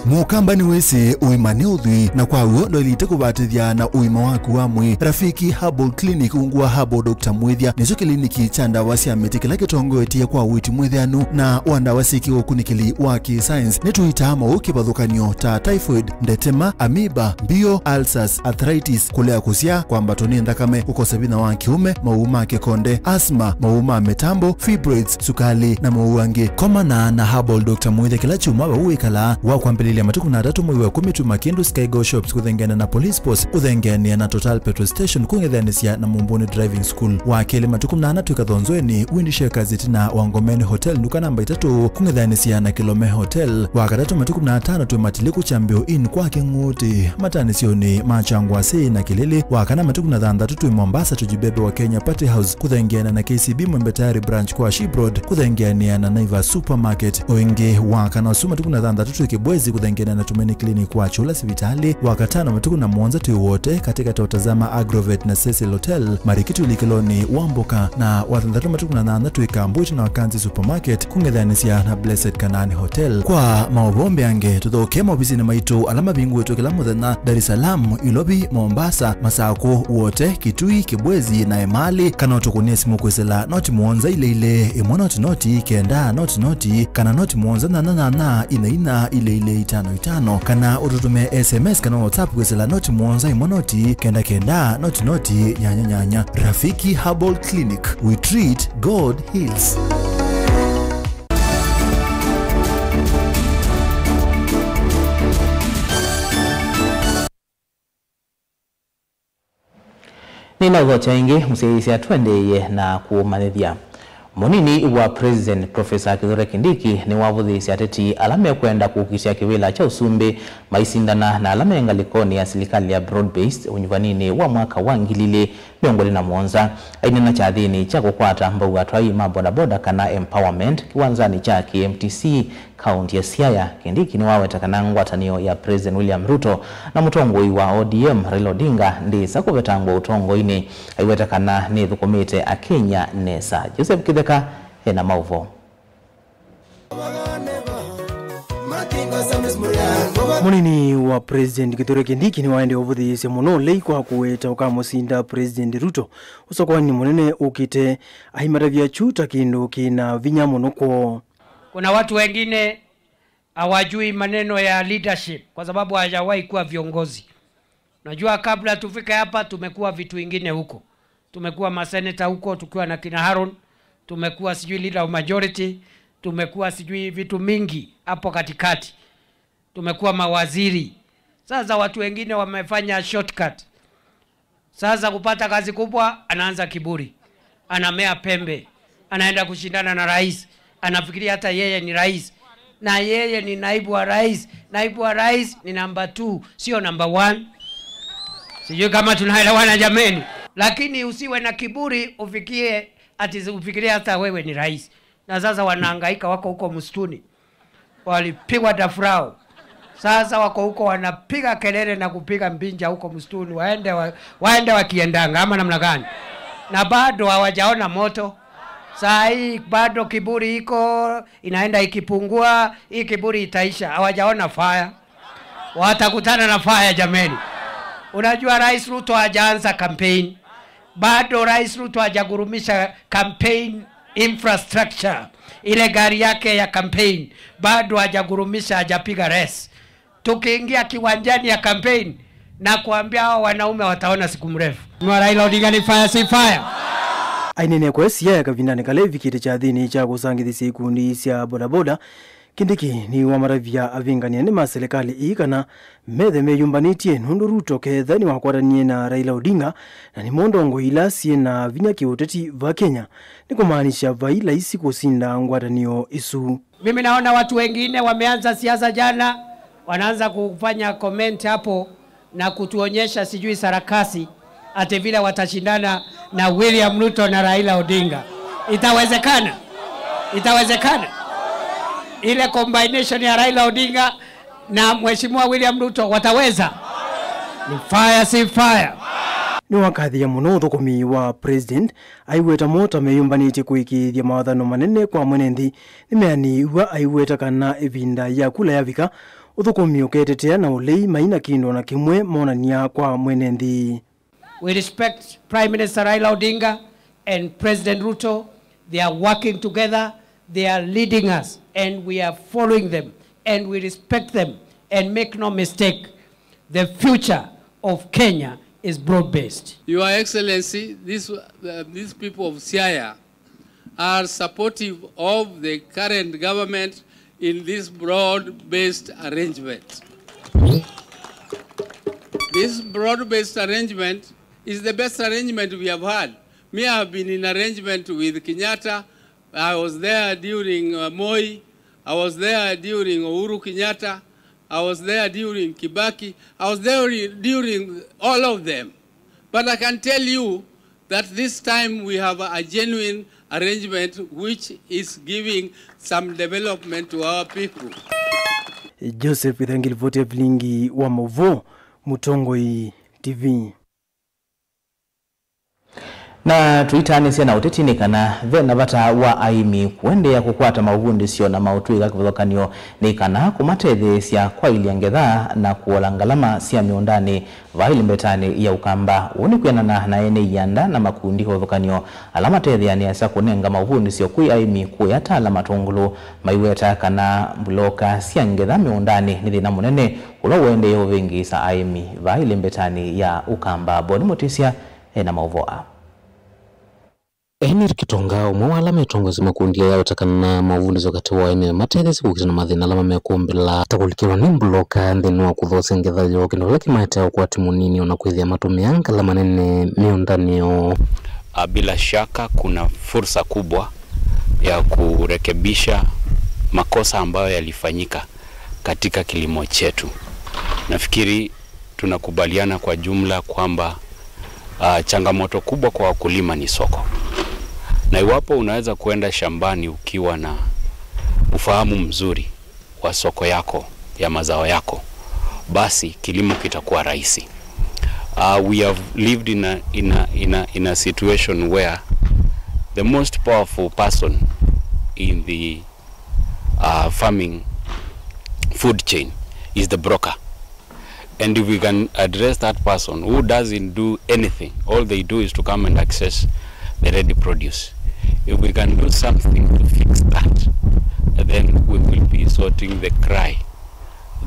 Mũkamba nĩwĩsĩ ũima nĩ ũthwii, na kwa w'o ndwaĩlĩte kũvatĩthya na ũima waku wa mwĩĩ. Rafiki Herbal Clinic, ungu wa Herbal Doctor Mwĩthya, nĩkyo kĩliniki kya ndawa sya mĩtĩ kĩla kĩtongoetye kwa ũiiti mwĩtheanu na wa ndawa syĩkĩwe ũkunĩkĩli wa kĩ-science. Nĩtũitaa maũũ kĩvathũkany'o ta typhoid, ndetema, amoeba, mbio, ulcers, arthritis, kũlea kũsyaa, kwambatwa nĩ nthakame, kũkosa vinya wa kĩũme, maũũ ma kĩkonde, asthma, maũũ ma mĩtambo, fibroids, sukali, na maũũ angĩ. Komana na Herbal Doctor Mwĩthya kĩla kyumwa vau wĩkalaa. Wa kwambĩlĩlya matukũ na atatũ mwei wa ĩkũmi twĩ Makindu Skygo Shops kũthengeana na Police Post, kũthengeanĩa na Total Petrol Station, kũng'ethanĩsya na Mumbuni Driving School. Wa kelĩ matukũ mnana twĩ Kathonzweni, Windshakers ĩtina wa Ngomeni Hotel, nduka namba itatũ, kũng'ethanĩsya na Kilome Hotel. Wa katatũ matukũ mnana twĩ Matiliku Kyambĩo Inn kwa Kĩng'ũtĩ, matanĩsyonĩ ma Kyangwasĩ na Kĩlĩlĩ. Wa kana matukũ na thanthatũ twĩ Mombasa, Tujibebe wa Kenya Party House, kũthengeana na K C B Mwembe Tayari Branch kwa Ship Road, kũthengeanĩa na Naivas Supermarket. O ĩngĩ, wa kana ũsu matukũ na thanthatũ twĩ Kibwezi, kũthengeana na Tumaini Clinic kwa Chula sivitalĩ. Wa katano matukũ na mũonza twĩ Wote, katĩkatĩ wa Tazama Agrovet na Cecil Hotel, Marikiti ũlikĩlonĩ wa Mboka. Na wa thanthatũ matukũ na nyanya twĩ Kambu ĩtina wa Kanzi Supermarket, kũng'ethanĩsya na Blessed Canaan Hotel. Kwa maũvoo mbeange, tũthokee maovisinĩ maitũ ala mavingũĩtwe kĩla mũthenya, Dar es Salaam, Ilovi, Mombasa, Masakũ, Wote, Kitui, Kibwezi, na Emali, kana ũtũkũnĩe simũ kwĩsĩla noti mũonza ilĩ ilĩ, ĩmwe noti noti, kenda noti noti, kana noti mũonza nyanya nyanya, inya inya, ilĩ ilĩ, itano itano, kana ũtũtũmĩe S M S kana WhatsApp kwĩsĩla noti mũonza, ĩmwe noti, kenda kenda, noti noti, nyanya nyanya. Rafiki Herbal Clinic, we treat, God heals. Nĩnaũthokya ĩngĩ, mũsyaĩĩsya tũendeeye na kũũmanyĩthya. Mũnini wa President, Professor Kithure Kindiki, nĩwavũthĩĩsye ateti ala mekwenda kũkitĩa kĩvĩla kya ũsumbĩ maisindana na ala me ngalĩkonĩ ya silikalĩ ya broad-based ũnyuvaninĩ wa mwaka wa ngili ilĩ mĩongo ĩlĩ na mũonza. Aineena kyathĩnĩ kya kũkwata mbau atwai ma bodaboda kana empowerment kĩwanzanĩ kya K M T C, kaũnti ya Siaya, Kindiki nĩwaweta kana ngwatanĩo ya President William Ruto na mũtongoi wa O D M Raila Odinga ndĩsa kũvetangwa ũtongoinĩ. Aiweta kana nĩthũkũmĩte Akenya nesa. Joseph Kĩtheka ena maũvoo. Mũnini wa President Kithure Kindiki nĩwaendee ũvũthĩĩsya mũno ũlei kwa kũweta ũkamũsinda President Ruto ũsakũanĩ mũnene ũkĩte, aimatavya kyu ta kĩndũ kĩna vinya mũno kwoo. Kuna watu wengine hawajui maneno ya leadership kwa sababu hawajawahi kuwa viongozi. Najua kabla tufike hapa tumekuwa vitu ingine huko. Tumekuwa maseneta huko tukiwa na kina Haron, tumekuwa sijui leader of majority, tumekuwa sijui vitu mingi hapo katikati. Tumekuwa mawaziri. Sasa watu wengine wamefanya shortcut. Sasa kupata kazi kubwa, anaanza kiburi. Anamea pembe. Anaenda kushindana na rais. Anafikiria hata yeye ni rais. Na yeye ni naibu wa rais. Naibu wa rais ni number two, sio number one. Sijui kama tunaelewana jameni. Lakini usiwe na kiburi ufikie ati ufikirie hata wewe ni rais. Na sasa wanahangaika, wako huko msituni. Walipigwa dafrau. Sasa wako huko wanapiga kelele na kupiga mbinja huko msituni, waende wa, waende wakiendanga ama namna gani? Na bado hawajaona moto. Saa hii bado kiburi iko, inaenda ikipungua, hii kiburi itaisha. Hawajaona fire. Watakutana na fire jameni. Unajua Rais Ruto hajaanza campaign. Bado Rais Ruto hajagurumisha campaign infrastructure, ile gari yake ya campaign, bado hajagurumisha, hajapiga race. Tukiingia kiwanjani ya campaign, na kuambia hao wanaume wataona siku mrefu. Mheshimiwa Raila Odinga ni fire, si fire? Ainene kwa Siaya kavindanĩ kala ĩvikĩte kyathĩnĩ kya kũsangĩthĩsya ikundi sya bodaboda, Kindiki nĩwamatavya avĩngani anene ma silikalĩ ii kana methe meyũmbanĩtye, nũndũ Ruto ketha nĩwakwatanie na Raila Odinga na nĩmo ndongoi ila syĩ na vinya kĩũteti va Kenya, nĩkũmaanisya vai laisi kũsinda ngwatanĩo ĩsu. Mimi naona watu wengine wameanza siasa jana, wanaanza kufanya comment hapo na kutuonyesha sijui sarakasi ati vile watashindana na William Ruto na Raila Odinga. Itawezekana? Itawezekana? Ile combination ya Raila Odinga na Mheshimiwa William Ruto wataweza? Ni fire, si fire? Nĩwakathĩe mũno ũthũkũmi wa President, aiweta mo ta meyũmbanĩtye kũĩkĩĩthya mawathano manene kwa mwene nthĩ. Nĩmeanĩiw'a aiweta kana ĩvinda ya kula yavika, ũthũkũmi ũketetea na ũlei mai na kĩndũ o na kĩmwe monany'a kwa mwene nthĩ. We respect Prime Minister Raila Odinga and President Ruto. They are working together, they are leading us, and we are following them, and we respect them. And make no mistake, the future of Kenya is broad-based. Your Excellency, this, uh, these people of Siaya are supportive of the current government in this broad-based arrangement. This broad-based arrangement is the best arrangement we have had. Me, I have been in arrangement with Kenyatta. I was there during, uh, Moi. I was there during Uhuru Kenyatta. I was there during Kibaki. I was there during all of them. But I can tell you that this time we have a genuine arrangement which is giving some development to our people. Joseph Ithangi, ripoti ya vilingi wa maũvoo, Mũtongoi T V. Na tũitaanĩsya na ũteti nĩ kana ve na vata wa aĩmi kũendeea kũkwata maũvundĩsyo na maũtw'ĩka kĩvathũkany'o nĩ kana kũmatetheesya kwaĩlya ngetha na kũola ngalama sya mĩũndanĩ vaa ĩlembetanĩ ya Ũkamba. Ũu nĩ kwĩanana na ene ianda na makundi kĩvathũkany'o ala matetheanĩasya kũnenga maũvundĩsyo kwĩ aĩmi kũya ta ala Matũngũlũ, maiweta kana mbuloka sya ngetha mĩũndanĩ nĩ thĩna mũnene ũla ũendee ũvĩngĩĩsa aĩmi vaa ĩlembetanĩ ya Ũkamba. Boni Mũtĩsya e na maũvoo aa. Henry Kitonga, ũmwe wa ala metongoesye makundi aya, aweta kana maũvundĩsyo katĩ wa aĩmi matetheesye kũkita na mathĩna ala mamekũmbĩla, ta kũlikĩlwa nĩ mbuloka nthĩnĩ wa kũthoosya ngetha yoo, kĩndũ kĩla kĩmaetea ũkwati mũnini, o na kwĩthĩa matũmĩa ngalama nene mĩũndanĩ yoo. Ah, bila shaka kuna fursa kubwa ya kurekebisha makosa ambayo yalifanyika katika kilimo chetu. Nafikiri tunakubaliana kwa jumla kwamba, ah, changamoto kubwa kwa wakulima ni soko. Na iwapo unaweza kuenda shambani ukiwa na ufahamu mzuri wa soko yako, ya mazao yako, basi kilimo kitakuwa rahisi. Ah, we have lived in a, in a, in a, in a situation where the most powerful person in the uh, farming food chain is the broker. And if we can address that person who doesn't do anything, all they do is to come and access the ready produce. If we can do something to fix that, then we will be sorting the cry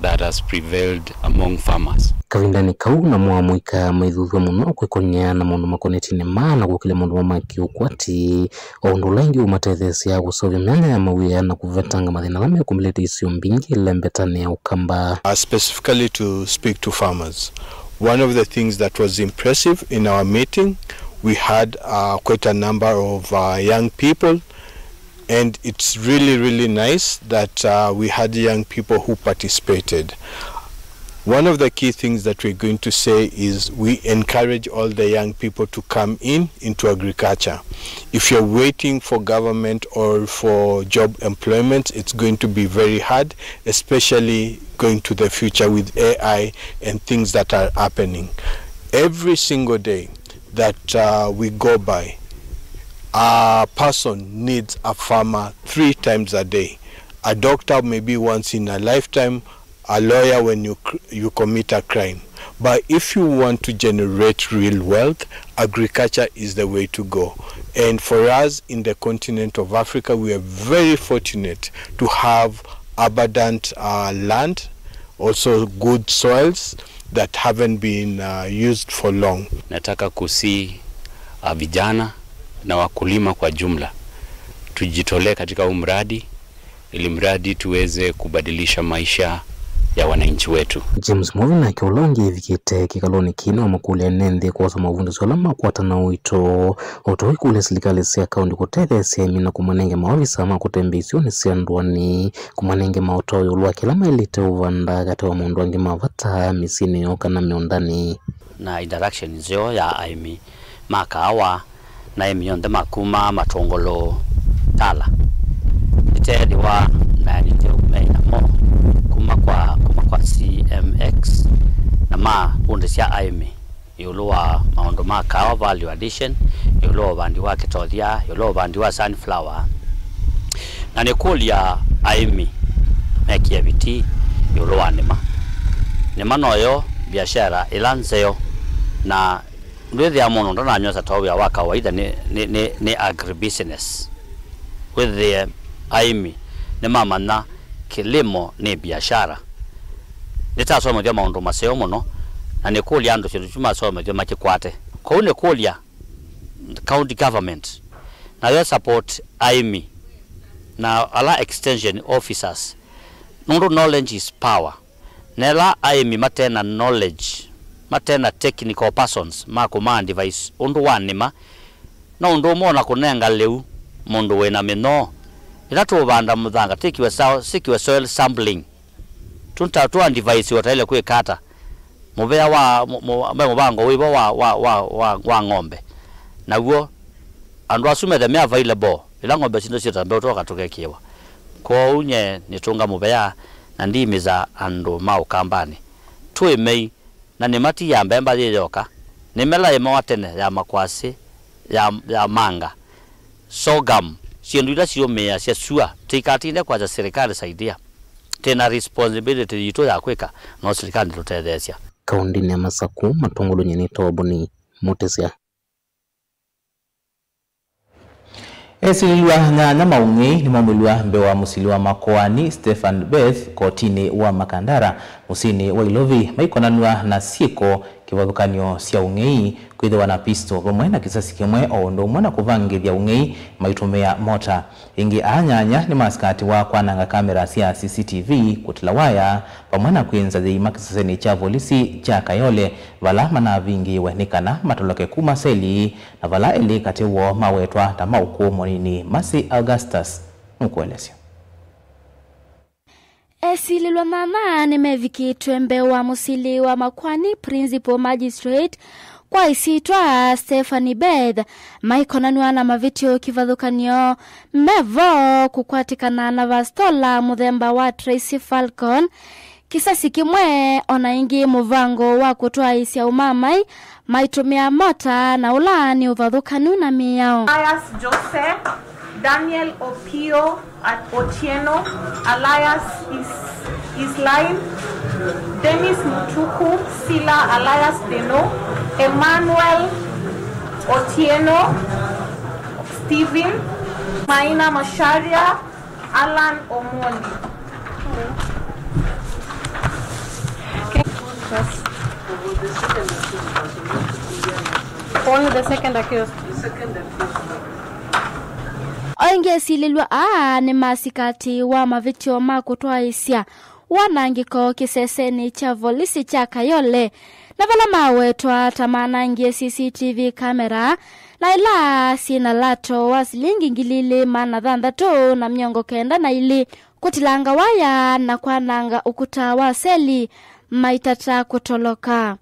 that has prevailed among farmers. Kavindanĩ kau, namo amũika maithuthw'a mũno kwĩkony'a na maũndũ makonetye nĩma na kũkĩlya maũndũ ma kĩũkwati, o ũndũ ũla ĩngĩ ũmatetheesya kũseũvya myanya ya mawĩa na kũvetanga mathĩna ala mekũmbĩlĩte isio mbingĩ ĩlembetanĩ ya Ũkamba. Uh, specifically to speak to farmers. One of the things that was impressive in our meeting, we had, uh, quite a number of, uh, young people, and it's really, really nice that, uh, we had young people who participated. One of the key things that we're going to say is we encourage all the young people to come in into agriculture. If you're waiting for government or for job employment, it's going to be very hard, especially going to the future with A I and things that are happening. Every single day that, uh, we go by, a person needs a farmer three times a day. A doctor maybe once in a lifetime, a lawyer when you cr-, you commit a crime. But if you want to generate real wealth, agriculture is the way to go. And for us in the continent of Africa, we are very fortunate to have abundant, uh, land, also good soils that haven't been, uh, used for long. Nataka kusihi, uh, vijana na wakulima kwa jumla, tujitolee katika huu mradi ili mradi tuweze kubadilisha maisha ya wananchi wetu. James Mwovi nake, ũla ũngĩ ĩvikĩte kĩkalonĩ kĩĩ, nĩwamũkũlya ene nthĩ kwosa maũvundĩsyo ala makwata na ũito, o ta ũikũlya silikalĩ sya kaũntĩ kũtetheesya aĩmi na kũmanenge maovisa ma kũtembea isionĩ sya ndũanĩ, kũmanenge maũtao ĩũlũ wa kĩla maĩlĩte ũvanda katĩ wa maũndũ angĩ ma vata mĩsyĩnĩ yoo kana mĩũndanĩ. Na interaction nzeo ya aĩmi ma kaawa na aĩmi onthe ma kuma Matũngũlũ, Tala, nĩteethĩwa na nĩthe ũmei namo kuma kwa, kuma kwa C M X, na mavundĩsya aĩmi ĩũlũ wa maũndũ ma kaawa, value addition, ĩũlũ wa ũvandi wa kĩtothya, ĩũlũ wa ũvandi wa sunflower. Na nĩkũlya aĩmi mekĩe vitii, ĩũlũ wa nĩma. Nĩma noyo biashara ĩla nzeo, na ndwĩthĩa mũndũ ndananyw'a ta wĩa wa kawaida nĩ, nĩ, nĩ, nĩ agribusiness. Wĩthĩe aĩmi nĩmamanya kĩlĩmo nĩ biashara. Nĩtasomethw'a maũndũ maseo mũno, na nĩkũlya andũ syĩndũ tu masomethw'a makĩkwate. Kwoou nĩkũlya county government nayo support aĩmi na ala extension officers, nũndũ knowledge is power. Na ĩla aĩmi mate na knowledge, mate na technical persons ma kũma advise ũndũ wa nĩma, no ũndũ ũmwe ona kũnenga lĩu mũndũ wĩ na mĩnyoo. Ĩla tũũvanda mũthanga, twĩkiwe soil, sikiwe soil sampling. Tũta-, tũ advise ũtaĩle kwĩka ata. Mũvea wa, mũ-, mũ-, ve mũvango wĩvo wa, wa, wa, wa, wa ng'ombe. Naw'o, andũ asu methe me available, ĩla ng'ombe sitũ syĩta mbeu twoka tũkekĩwa. Kwoou nye nĩtũnga mũvea na ndiimĩza andũ ma Ũkambanĩ. Twĩmei, na nĩma ti ya mbemba yĩ yoka. Nĩ mĩla ĩmawa tene ya makwasĩ, ya, ya manga, sorghum, syĩndũ ila siũmĩĩasya sua, tũikatinde kwasya sirikali saidia. Twĩ na responsibility yitũ ya kwĩka, no sirikali ndĩtũtetheesya. Kaũndĩnĩ ya Masaku, matongolw'e nĩ Toboni Mutisia. Esilĩlw'a nyanya ma ũng'ei nĩmaumĩlw'a mbee wa mũsili wa makoani Stephen Beth kotinĩ wa Makandara mũsyĩnĩ wa Ilovi maikonanw'a na syĩko kĩvathũkany'o sya ũng'ei, kwĩthĩwa na pisto vamwe na kĩsasi kĩmwe, o ũndũ ũmwe na kũvangĩthya ũng'ei maitũmĩa mota. Ĩngĩ, aa nyanya nĩmasikatiwa kwananga kamera sya C C T V, kũtila waya, vamwe na kwĩnza yĩima kĩsesenĩ kya volisi kya Kayole, vala manavingĩĩwe nĩ kana matoloke kuma seli, na vala elĩ katĩ woo mawetwa ta ma ũkũũ mũnini. Mercy Augustus nũkũelesya. Esilĩlwa nyanya nĩmevikĩtwe mbee wa mũsili wa makoani, Principal Magistrate, kwa ĩsyĩtwa Stephanie Beth, maikonanw'a na mavĩtyo kĩvathũkany'o me vo kũkwatĩkana na vastola mũthemba wa Tracy Falcon, kĩsasi kĩmwe, o na ĩngĩ mũvango wa kũtwaĩĩsya ũmamai maitũmĩa mota, na ũla nĩ ũvathũkanu na mĩao. Pius Jose, Daniel Opio At-, Otieno, alias Is-, Isline, Dennis Mutuku, Sila alias Deno, Emmanuel Otieno, Steven, Maina Masharia, Alan Omondi. Only the second accused. O ĩngĩ, esilĩlw'a aa nĩmasikatĩĩwa mavĩtyo ma kũtwaĩĩsya wanangĩko kĩsesenĩ kya volisi kya Kayole, na vala mawetwa ta manangie C C T V kamera, na ĩla syĩ na lato wa silingi ngili ilĩ maana thanthatũ na mĩongo kenda na ilĩ, kũtilanga waya na kwananga ũkuta wa seli maitata kũtoloka.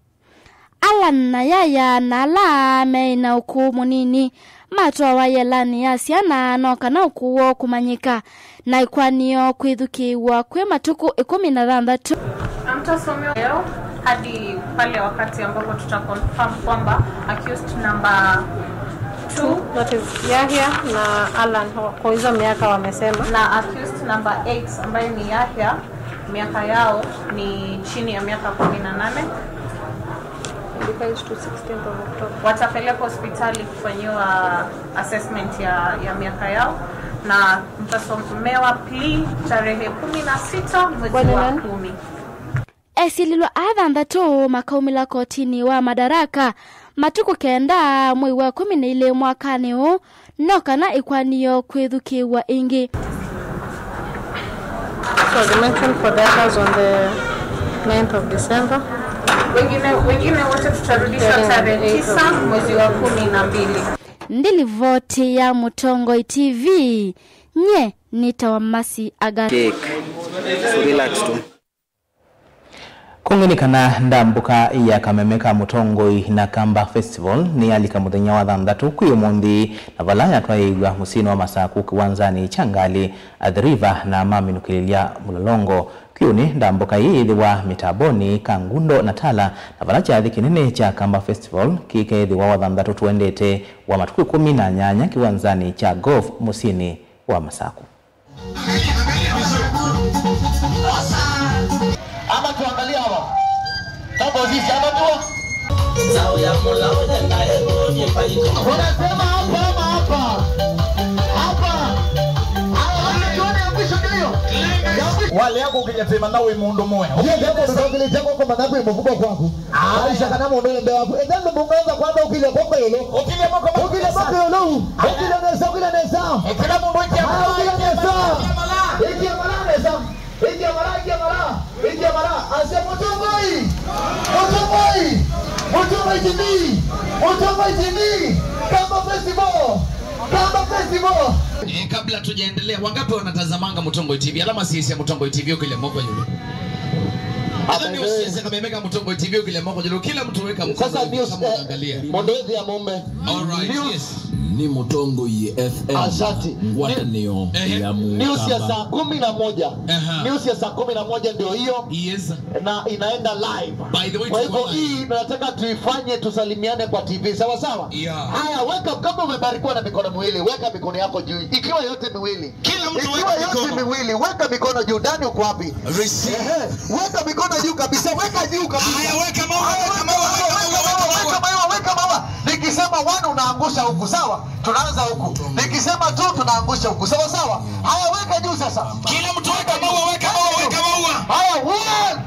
Alan na Yaya na ala meĩ na ũkũũ mũnini matwawa yĩelanĩ ya syana no kana ũkũũ woo kũmanyĩka, na ĩkwanĩo kwĩthukĩĩw'a kwĩ matukũ ĩkũmi na thanthatũ. Hamtasomewa leo hadi pale wakati ambapo tutaconfirm kwamba accused number two, that is Yahya na Alan, kwa hizo miaka wamesema, na accused number eight ambaye ni Yahya, miaka yao ni chini ya miaka kumi na nane. Qualifies to sixteenth of October. Watapelekwa hospitali kufanyiwa assessment ya, ya miaka yao, na mtasomewa plea tarehe kumi na sita mwezi wa kumi. Esilĩlwa aa thanthatũ makaumĩla kotinĩ wa Madaraka matukũ kenda mwei wa kũmi na ilĩ mwakanĩ ũũ, no kana ĩkwanĩo kwĩthukĩĩw'a ĩngĩ. So as mentioned for the others on the ninth of December. Wengine, wengine wote tutarudishwa tarehe tisa mwezi wa kumi na mbili. Ndi livoti ya Mũtongoi T V, nye nĩtawa Mercy Aga. Cake. So relax tu. Kũngĩ nĩ kana ndambũka ya kameme ka Mũtongoi na Kamba Festival nĩyalika mũthenya wa thanthatũ kwĩ ũmũnthĩ, na vala yatwaĩĩw'a mũsyĩnĩ wa Masaku kĩwanzanĩ kya ngalĩ Athi River na maminũkĩlĩlya Mũlolongo. Kwĩũnĩ, ndambũka ĩĩ yĩthĩwa mĩtambonĩ, Kangundo na Tala, na vala kyathĩ kĩnene kya Kamba Festival kĩkeethĩwa wathanthatũ tũendete wa matukũ ĩkũmi na nyanya kĩwanzanĩ kya golf mũsyĩnĩ wa Masaku. Angalia, angalia vizuri. Osa. Sisi hapa tu. Wanasema hapa, hapa, hapa. Hapa. Haya, wacha tuone ya mwisho ndio hiyo. Ya mwisho. Walea kũkĩlya twĩmanya wĩ mũndũ mũe. Ũkĩlya mũndũ twakĩlĩte kwoko mana kwĩ mũvuko kwaku. Aisha kana mũndũ ũyũ mbee waku. Ethĩwa mũndũ ũngĩ kwanza ũkĩlya kwoko ĩũlũ. Ũkĩlya moko ĩũlũ. Ũkĩlya nesa, ũkĩlya nesa. Ĩkĩla mũndũ ĩkĩa mala, ĩkĩa mala. Ĩkĩa mala nesa. Ĩkĩa mala, ĩkĩa mala, ĩkĩa mala, asya mũtongoi, mũtongoi, Mũtongoi T V, Mũtongoi T V, Kamba Festival, Kamba Festival. Eh, kabla tujaendelea, wangapi wanatazamanga Mũtongoi T V? Ala masisya Mũtongoi T V ũkĩlya moko ĩũlũ. Ala nĩ ũsisya kameme ka Mũtongoi T V ũkĩlya moko ĩũlũ. Kila mtu weka mkono kama unaangalia. Mũndũ ĩthĩa mũme. All right, yes. Nĩ Mũtongoi F M. Asante. Ngwatanĩo ya Mũkamba. News ya saa kumi na moja. Aha. News ya saa kumi na moja ndio hiyo. Yes. Na inaenda live. By the way, kwa hivyo hii nataka tuifanye, tusalimiane kwa T V. Sawa sawa? Yeah. Haya, weka, kama umebarikiwa na mikono miwili, weka mikono yako juu. Ikiwa yote miwili. Kila mtu weka mikono. Ikiwa yote miwili, weka mikono juu. Ndani uko wapi? Receive. Ehe. Weka mikono juu kabisa. Weka juu kabisa. Haya, weka maua, weka maua, weka maua, weka maua. Nikisema one unaangusha huku, sawa? Tunaanza huku. Nikisema two tunaangusha huku. Sawa sawa? Haya, weka juu sasa. Kila mtu weka maua, weka maua, weka maua. Haya, one,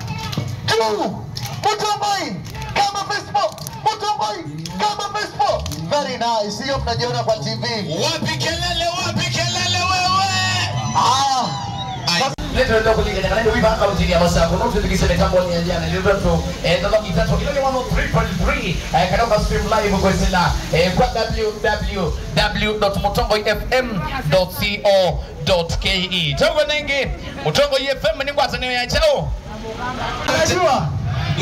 two. Mũtongoi, Kamba Festival. Mũtongoi, Kamba Festival. Very nice. Hiyo mnajiona kwa T V. Wapi kelele, wapi kelele wewe? Haya. Ai. Nĩtwenda kũlingana kana nĩ wĩva kaunti ya Masakũ, no twĩthukĩĩsye mĩtambonĩ ya Ndiana, nĩ tondũ, eh, ndola itatũ, ĩla nĩ one oh three point three, eh, kana ũka stream live kwĩsĩla, eh, kwa www dot mũtongoi F M dot co dot ke. Tauko nengĩ, Mũtongoi F M nĩ ngwatanĩo ya kyaũ? Anajua.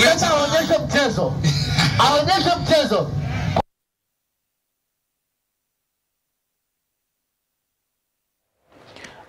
Sasa aonyeshe mchezo. Aonyeshe mchezo.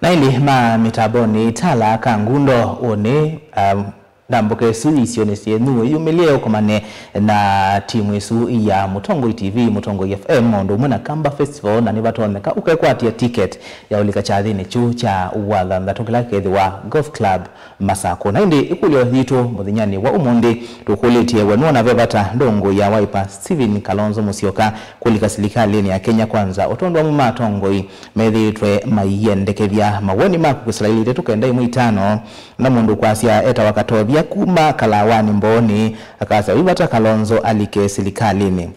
Na ĩndĩ ma mĩtambonĩ, tala ka ngundo ũnĩ, um, ndambũka ĩsu isionĩ syenyu, ĩyumĩlye ũkomane na timu ĩsu ya Mũtongoi T V, Mũtongoi F M, o ũndũ ũmwe na Kamba Festival, na nĩvatonyeka ũkekwatĩa ticket ya ũlika kyathĩnĩ kyu kya wathanthatũ kĩla kĩkethĩwa Golf Club Masakũ. Na ĩndĩ ĩkũlyo yitũ mũthenyanĩ wa ũmũnthĩ, tũkũlĩtye we nũona ve vata ndũngũ ya Wiper Stephen Kalonzo Musyoka kũlika silikalĩnĩ ya Kenya Kwanza, o tondũ amwe ma atongoi methĩĩtwe maiendekethya mawoni maku kwĩsĩla ilĩ tatu kenda ĩmwe itano, na mũndũ ũkwasya etawa Katovia kuma Kalawanĩ Mbooni, akasya wĩ vata Kalonzo alike silikalĩnĩ.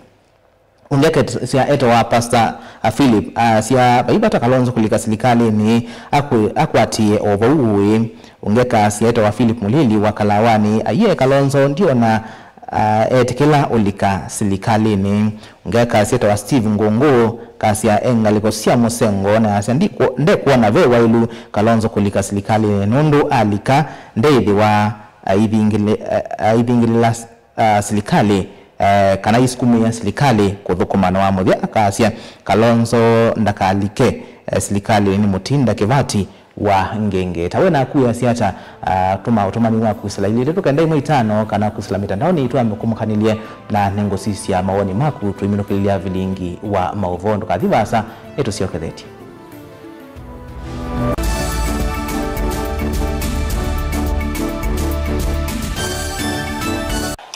Ũngĩ akasya etawa Pastor, a, Philip, asya vai vata Kalonzo kũlika silikalĩnĩ, akwĩ-, akwatĩe o vau ũĩ. Ũngĩ akasya etawa Philip Mũlili wa Kalawanĩ, aiee Kalonzo ndiona, a, etĩkĩla ũlika silikalĩnĩ. Ũngĩ akasya etawa Steve Ngũngũ, kasya e ngalĩko sya mũsengo, na asya ndikwona ve waĩlu Kalonzo kũlika silikalĩnĩ nũndũ alika ndeĩthĩwa aivingĩlĩ-, a-, aivingĩlĩla a, silikalĩ, e, kana isukumĩĩa silikalĩ kũthũkũma. Na wa mũthya akasya Kalonzo ndakalike, e, silikalĩ nĩ mũtinda kĩvati wa ngenge. Ta we naku wĩasya ata? A, tũma ũtũmani waku kwĩsĩla ilĩ itatũ kenda ĩmwe itano kana kwĩsĩla mĩtandaonĩ itũ ya Mĩkũmũkanĩlye, na nĩngũsisya mawoni maku tũiminũkĩlĩlya vilingi wa maũvoo. Ndũkathi vaasa, nĩtũsyokethetye.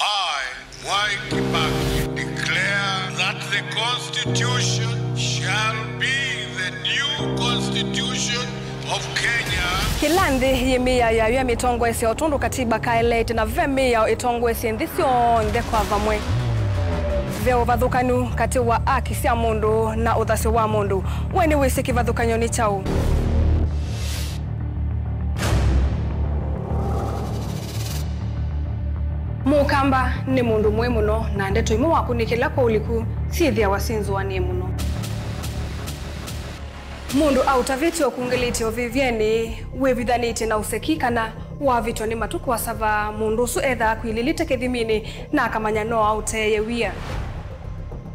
I, Mwai Kibaki, declare that the Constitution shall be the new Constitution of Kenya. Kĩla nthĩ yĩ mĩao yayo ya mĩtongoesye o tondũ katiba kaeleete, na ve mĩao ĩtongoesye nthĩ syonthe kwa vamwe. Ve ũvathũkanu katĩ wa aki sya mũndũ na ũthasyo wa mũndũ. We nĩwĩsĩ kĩvathũkany'o nĩ kyaũ? Mũkamba nĩ mũndũ mũĩ mũno, na ndeto imwe wakũnĩkĩla kwa ũliku syĩthĩawa syĩ nzũanĩe mũno. Mũndũ aũtavĩtye ũkungĩlĩtye ũvĩvyenĩ, wĩvithanĩtye na ũseki, kana wavĩtwa nĩ matũ kũasava, mũndũ ũsu ethaa akwilĩlĩte kĩthiminĩ na akamanya no aũteeye wia.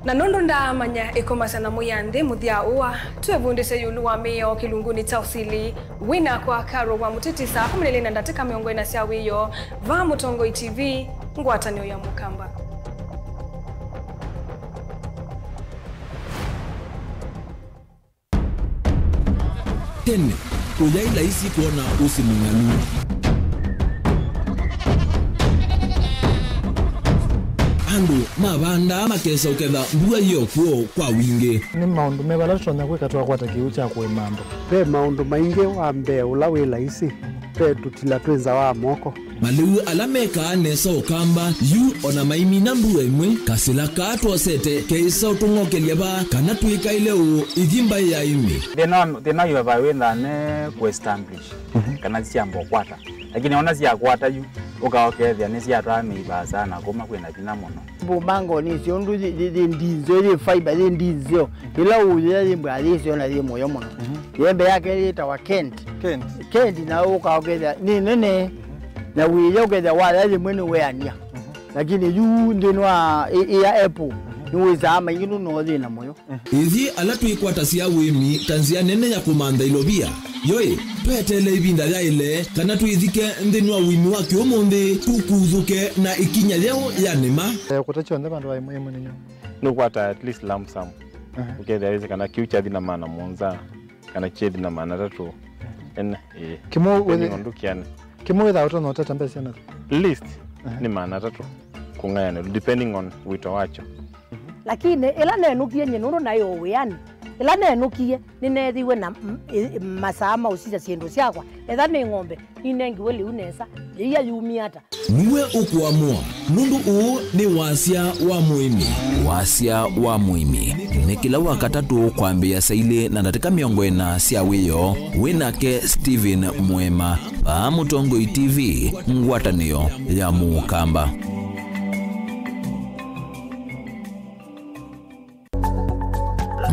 Na nũndũ ndaamanya ĩkomasya na mũya nthĩ mũthya ũa, twĩvundĩsye ĩũlũ wa mĩao kĩlungunĩ kya ũsili. Wĩ nakwa Carol wa Mũtiti, saa kũmi na ilĩ na ndatĩka mĩongo ĩna sya wĩoo, vaa Mũtongoi T V, ngwatanĩo ya Mũkamba. Tene, kũyaĩ laisi kwona ũsĩ mũng'alu. Andũ mavandaa makesa ũketha mbua yĩ o kw'o kwa wingĩ. Nĩ maũndũ meva ala tũtonya kwĩka twakwata kĩw'ũ kya kũĩma andũ? Ve maũndũ maingĩ. Wa mbee ũla wĩ laisi, ve tũtila twĩ nza wa moko. Malĩu ala mekaa nesa Ũkamba yu o na maimina mbua ĩmwe, kasĩla kaa twosete keĩsa ũtũng'okelya vaa kana twĩkaĩle ũũ ithi mbaĩ ya ĩmĩ. Thĩna wa, thĩna wa highway wĩthaa ne kũ establish, mhm, kana syamba ũkwata. Lakini ona syakwata yu, ũka ũkethĩa nĩsyatwaa mĩi vaasa na kũma kwĩna vinya mũno. Mbumangoni syo ũndũ yĩ, yĩ, yĩ ndinzeo, yĩ fiber, yĩ ndinzeo. Ĩla ũyĩa yĩ mbwa yĩ syo na yĩ mũyo mũno. Mhm. Yembe yake yĩtawa Kent. Kent. Kent na ũka ũkethĩa nĩ nene. Mhm. Na wĩya ũkethĩa waya yĩmwe nĩ weania. Mhm. Lakini yu nthĩnĩ wa ĩ, ĩ ya apple, mhm, nĩ wĩsaa maingĩ nũno thĩna mũyo. Ithyĩ ala twĩkwatasya ũĩmi ta nzĩa nene ya kũmantha ilovia, yoĩ, tweteele ĩvinda yaĩle kana twĩthike nthĩnĩ wa ũĩmi wa kĩũmũnthĩ, tũkuthũke na ĩkinya yeũ ya nĩma. Eh, kũta kyonthe vandũ va ĩmwe ĩmwe nĩ nyũ. Nũkwata at least lump sum. Aha. Ũkethĩa wĩsĩ kana kĩu kyathi na maana mũonza, kana kyethi na maana atatũ. Ene, ĩĩ. Kĩmwe depending wĩthĩ-, on ndũkĩanĩ. Kĩmwe wĩthaa ũtonya ũtata mbesa syana? Least, aha, nĩ maana atatũ kũng'ayanĩlwa, depending on wĩto wakyo. Lakini ĩla nenũkie nyie nũndũ naĩ o wĩanĩ, ĩla nenũkie nĩneethiwe na m-, ĩ-, masaa ma ũsisya syĩndũ syakwa, etha nĩ ng'ombe, ninengiwe lĩu nesa, yĩia yumie ata? Nĩwe ũkũamũa, nũndũ ũũ nĩ wasya wa mũĩmi. Wasya wa mũĩmi nĩ kĩla Wakatatũ kwambĩĩa saa ilĩ na ndatĩka mĩongo ĩna sya wĩoo, wĩ nake Stephen Mwema, vaa Mũtongoi T V, ngwatanĩo ya Mũkamba.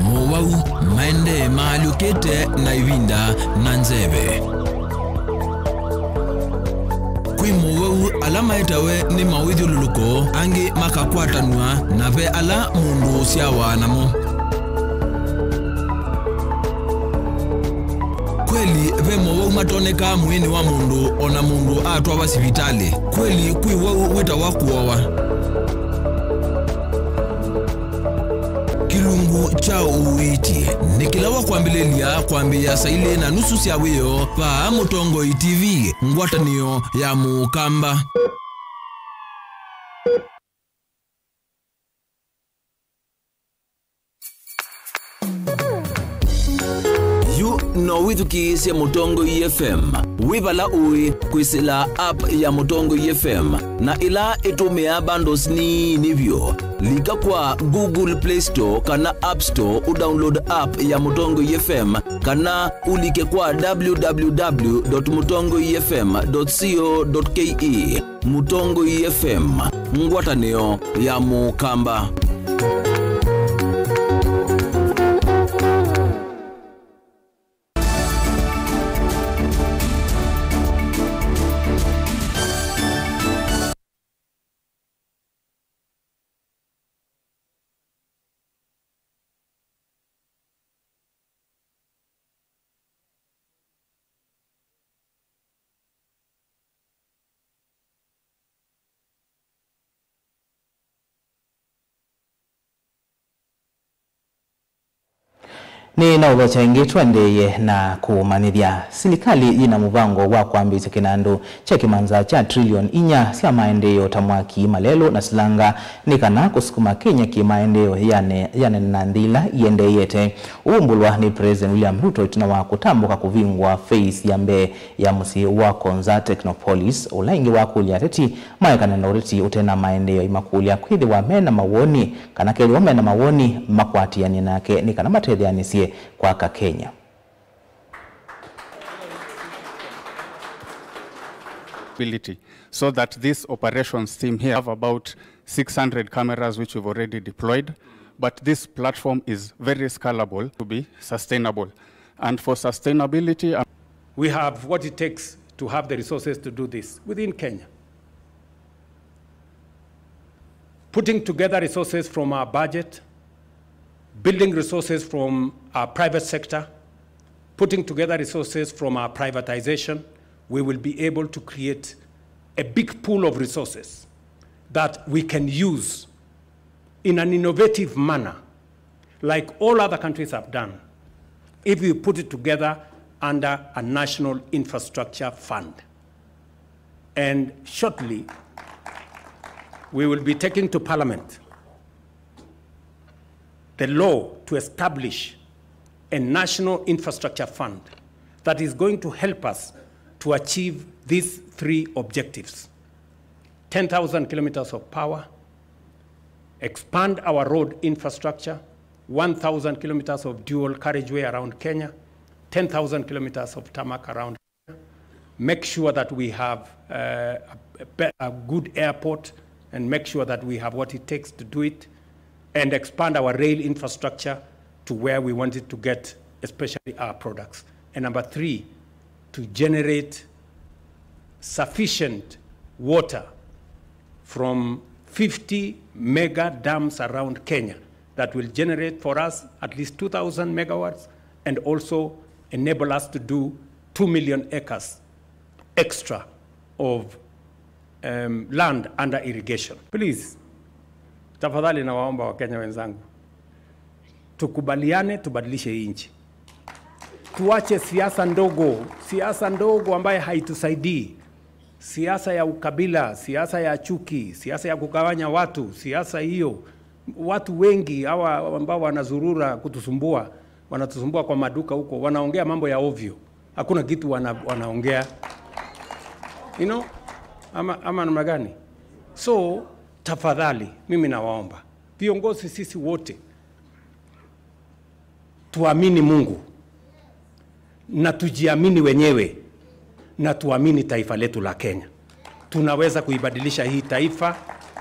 Mowau maendee maalyũkĩte na ĩvinda na nzeve. Kwĩ mowau ala maetawe nĩ mawĩthyũlũlũko, angĩ makakwatanw'a, na ve ala mũndũ ũsyawa namo. Kweli, ve mowau matonekaa mwĩĩnĩ wa mũndũ o na mũndũ atwawa sivitalĩ. Kweli, kwĩ wau wĩtawa kũowa. Kĩlungu kya ũiiti nĩ kĩla wa kwambĩlĩlya kwambĩĩa saa ilĩ na nusu sya wĩoo vaa Mũtongoi T V, ngwatanĩo ya Mũkamba. Yu no wĩthukĩĩsye Mũtongoi F M wĩ vala ũĩ kwĩsĩla app ya Mũtongoi F M, na ĩla ĩtũmĩaa bundles nini vyũ. Lika kwa Google Play Store kana App Store ũdownload app ya Mũtongoi F M, kana ũlike kwa w w w dot mũtongoi f m dot co dot k e. Mũtongoi F M, ngwatanĩo ya Mũkamba. Nĩ na ũthokya ĩngĩ tũendeeye na kũmanyĩthya. Silikalĩ yĩna mũvango wa kwambĩĩsya kĩnandũ kya kĩmanza kya trillion inya sya maendeeo ta mwaki, malelũ na silanga nĩ kana kũsukuma Kenya kĩmaendeeo yane, yanene na nthĩ ila iendeeyete. Ũumbũlwa nĩ President William Ruto ĩtina wa kũtambũka kũvingũa phase ya mbee ya mũsyĩ wa Konza Technopolis, ũla ĩngĩ wakũlya ateti maekane na ũteti ũte na maendeeo, imakũlya kwĩthĩwa me na mawoni, kana kethĩwa me na mawoni, makwatĩanĩe nake nĩ kana matetheanĩsye kwaka Kenya. Ability, so that this operations team here have about six hundred cameras which we've already deployed, but this platform is very scalable to be sustainable. And for sustainability, uh, we have what it takes to have the resources to do this within Kenya. Putting together resources from our budget, building resources from our private sector, putting together resources from our privatization, we will be able to create a big pool of resources that we can use in an innovative manner, like all other countries have done, if we put it together under a national infrastructure fund. And shortly, We will be taking to Parliament the law to establish a national infrastructure fund that is going to help us to achieve these three objectives: ten thousand kilometers of power, expand our road infrastructure, one thousand kilometers of dual carriageway around Kenya, ten thousand kilometers of tarmac around, make sure that we have, uh, a, a be-, a good airport, and make sure that we have what it takes to do it, and expand our rail infrastructure to where we want it to get, especially our products. And number three, to generate sufficient water from fifty mega dams around Kenya that will generate for us at least two thousand megawatts and also enable us to do two million acres extra of, um, land under irrigation. Please, tafadhali nawaomba Wakenya wenzangu, tukubaliane, tubadilishe hii nchi. Tuache siasa ndogo, siasa ndogo ambayo haitusaidii. Siasa ya ukabila, siasa ya chuki, siasa ya kugawanya watu, siasa hiyo. Watu wengi hawa ambao wanazurura kutusumbua, wanatusumbua kwa maduka huko, wanaongea mambo ya ovyo. Hakuna kitu wana-, wanaongea. You know? Ama, ama namna gani? So, tafadhali, mimi nawaomba viongozi, sisi wote tuamini Mungu na tujiamini wenyewe na tuamini taifa letu la Kenya. Tunaweza kuibadilisha hii taifa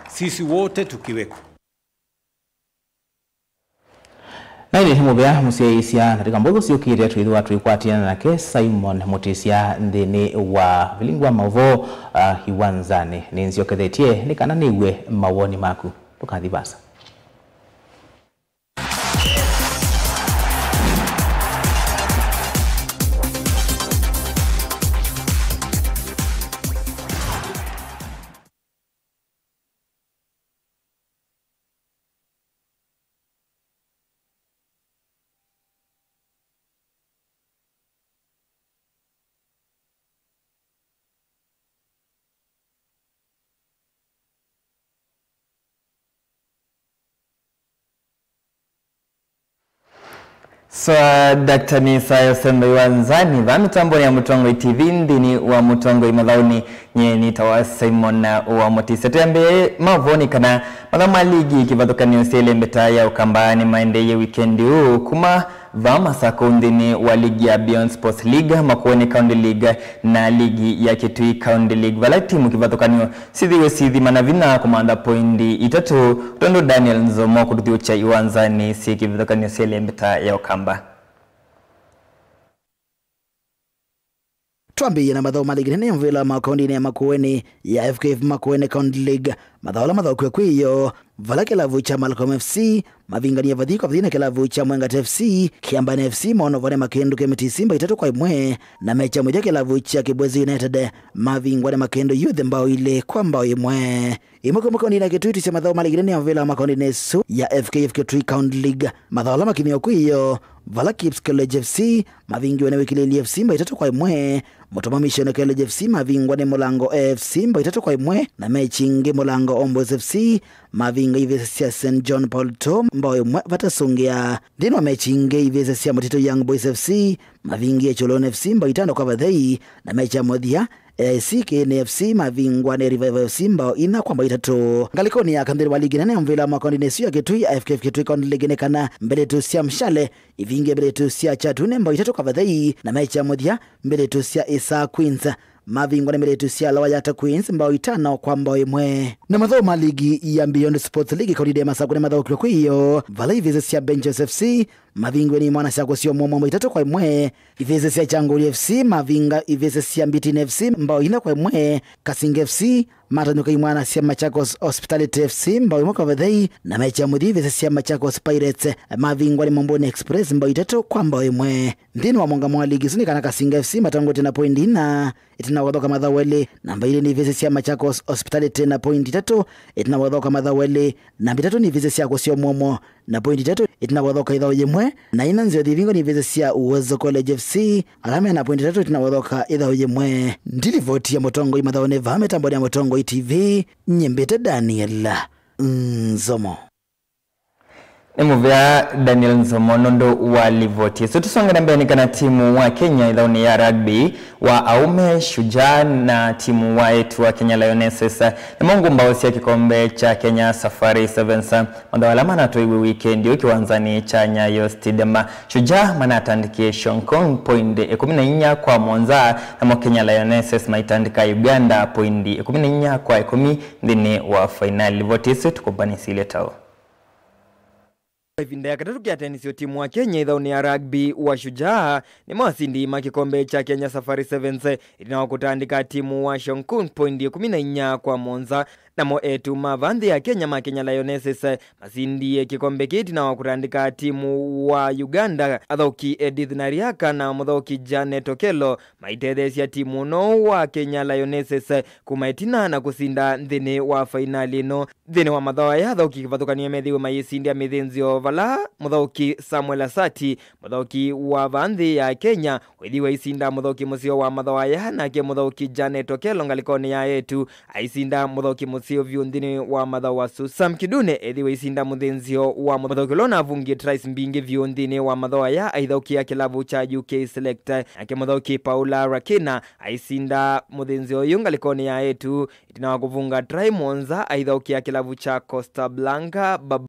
sisi wote tukiweko. Na ĩndĩ nĩ mũvea mũsyaĩĩsya ndatĩka mbũthũ syũkĩte twĩthĩwa tũikwatĩana nake Simon Mutisya nthĩnĩ wa vilingi wa maũvoo, ah, Iwanzanĩ. Nĩnzyokethetye nĩ kana nĩw'e mawoni maku. Ndũkathi vaasa. So, Doctor Nĩsayo Sembe Iwanzanĩ, vaa mĩtambonĩ ya Mũtongoi T V nthĩnĩ wa Mũtongoi Mathaũnĩ. Nyie nĩtawa Simon wa Mũtisa. Twĩambĩe mavonĩ kana mathaũ ma ligi kĩvathũkany'o sya ĩlembeta ya Ũkamba nĩmaendeeie wikendi ũũ kuma vaa Masakũ nthĩnĩ wa ligi ya Beyond Sports League, Makueni County League, na ligi ya Kitui County League, vala timu kĩvathũkany'o syĩthĩiwe syĩthimana vinya kũmantha poindi itatũ, tondũ Daniel Nzomo kũtũthyũũkya iwanzanĩ syĩ kĩvathũkany'o sya ĩlembeta ya Ũkamba. Twambĩĩe na mathaũ ma ligi nene ya mũvĩla wa makaũndĩnĩ ya Makueni ya F K F Makueni County League. Mathaũ ala mathaũkiwe kwĩ ĩyoo, vala kĩlavu kya Malcolm F C mavinganie vathi kwa vathi na kĩlavu kya Mwengat F C. Kĩambani F C monovane makĩndũ ke mĩtisi mbao itatũ kwa ĩmwe, na mekya mũthya kĩlavu kya Kĩbwezi United mavingwane makĩndũ Youth mbao ilĩ kwa mbao ĩmwe. Ĩmwe kwa ĩmwe kaũndĩnĩ ya Kitui, tũisye mathaũ ma ligi nene ya mũvĩla wa makaũndĩnĩ ĩsu ya F K F Kitui County League. Mathaũ ala makinĩwe kwĩ ĩyoo, vala Kips College F C mavingiwe nĩ Wĩkilĩĩli F C mbao itatũ kwa ĩmwe, Mũtũma Mission College F C mavingwa nĩ Mũlango F C mbao itatũ kwa ĩmwe, na mechi ingĩ Mũlango Homeboys F C mavinga ivĩsĩ sya Saint John Paul Two mbao ĩmwe vatasũngĩa. Nthĩnĩ wa mechi ingĩ, ivĩsĩ sya Mũtitũ Young Boys F C mavingie Cholon F C mbao itano kwa vathei, na mechi ya mũthya, A I C Kiini F C mavingwa nĩ Revival F C mbao ina kwa mbao itatũ. Ngalĩkonĩ ya kana nthĩnĩ wa ligi nene ya mũvĩla wa makaũndĩnĩ ĩsu ya Kitui, F K F Kitui County League, nĩ kana mbĩlĩtu sya Mshale ivingie mbĩlĩtu sya Kyatune mbao itatũ kwa vathei, na mechi ya mũthya, mbĩlĩtu sya Isaa Queens mavingwa nĩ mbĩlĩtu sya Lower Yatta Queens mbao itano kwa mbao ĩmwe. Na mathaũ ma ligi ya Beyond Sports League kaũndĩnĩ ya Masakũ nĩmathaũkiwe kwĩ ĩyoo, vala ivĩsĩ sya Benches F C mavingiwe nĩ imwana sya kũseo mũomo mbao itatũ kwa ĩmwe, ivĩsĩ sya Kyangũli F C mavinga ivĩsĩ sya Mbitini F C mbao ina kwa ĩmwe, Kasinga F C matonyũka imwana sya Machakos Hospitality F C mbao ĩmwe kwa vathei, na mechi ya mũthya ivĩsĩ sya Machakos Pirates mavingwa nĩ Momboni Express mbao itatũ kwa mbao ĩmwe. Nthĩnĩ wa mũngamo wa ligi ĩsu nĩ kana Kasinga F C matongoetye na poindi ina ĩtina wa kũthaũka mathaũ elĩ. Namba ilĩ nĩ ivĩsĩ sya Machakos Hospitality na poindi itatũ ĩtina wa kũthaũka mathaũ elĩ. Namba itatũ nĩ ivĩsĩ sya kũseo mũomo na poindi itatũ ĩtina wa ũthoka ĩthaũ yĩmwe, na ina nzeo thivingo nĩ ivĩsĩ sya Uwezo College F C, ala me na poindi itatũ ĩtina wa ũthoka ĩthaũ yĩmwe. Ndi livoti ya Mũtongoi mathaũnĩ vaa mĩtambonĩ ya Mũtongoi T V, nyie mbĩte Daniel Nzomo. Nĩ mũvea Daniel Nzomo nũndũ wa livoti ĩsu. Tũsongera mbee nĩ kana timu wa Kenya ĩthaũnĩ ya rugby wa aũme Shujaa na timu wa eĩtu wa Kenya Lionesses nĩmo ngũmbaũ sya kĩkombe kya Kenya Safari Sevens. Mathaũ ala manatwaiwe wikendi ĩĩ kĩwanzanĩ kya Nyayo Stadium. Shujaa manatandĩkie Hong Kong poindi ĩkũmi na inya kwa mũonza, namo Kenya Lionesses maitandĩka Uganda poindi ĩkũmi na inya kwa ĩkũmi nthĩnĩ wa fainali. Livoti ĩsu tũkũmbanĩsye ile taũ. Ĩvinda ya katatũ kya tenisi, timu wa Kenya ĩthaũnĩ ya rugby wa Shujaa nĩmo asindi ma kĩkombe kya Kenya Safari Sevens ĩtina wa kũtandĩka timu wa Hong Kong poindi ĩkũmi na inya kwa mũonza. Namo eĩtu ma vaa nthĩ ya Kenya ma Kenya Lionesses masindie kĩkombe kĩĩ ĩtina wa kũtandĩka timu wa Uganda, athaũki Edith Nariaka na mũthaũki Janet Okello maitetheesya timu ũno wa Kenya Lionesses kuma ĩtina na kũsinda nthĩnĩ wa fainali ĩno. Nthĩnĩ wa mathaũ aya, athaũki kĩvathũkany'o methĩiwe mayĩsindĩa mĩthĩnzĩo, vala mũthaũki Samuel Asati, mũthaũki wa vaa nthĩ ya Kenya, wĩthĩiwe aisinda mũthaũki mũseo wa mathaũ aya, nake mũthaũki Janet Okello ngalĩkonĩ ya eĩtu aisinda mũthaũki mũseo vyũ nthĩnĩ wa mathaũ asu. Sam Kidune ethĩiwe aisinda mũthĩnzĩo wa mũthaũki ũla ũnavungie tries mbingĩ vyũ nthĩnĩ wa mathaũ aya aithaũkĩa kĩlavu kya U K Select, nake mũthaũki Paula Rakina aisinda mũthĩnzĩo ũyũ ngalĩkonĩ ya eĩtu ĩtina wa kũvunga try mũonza aithaũkĩa kĩlavu kya Costa Blanca.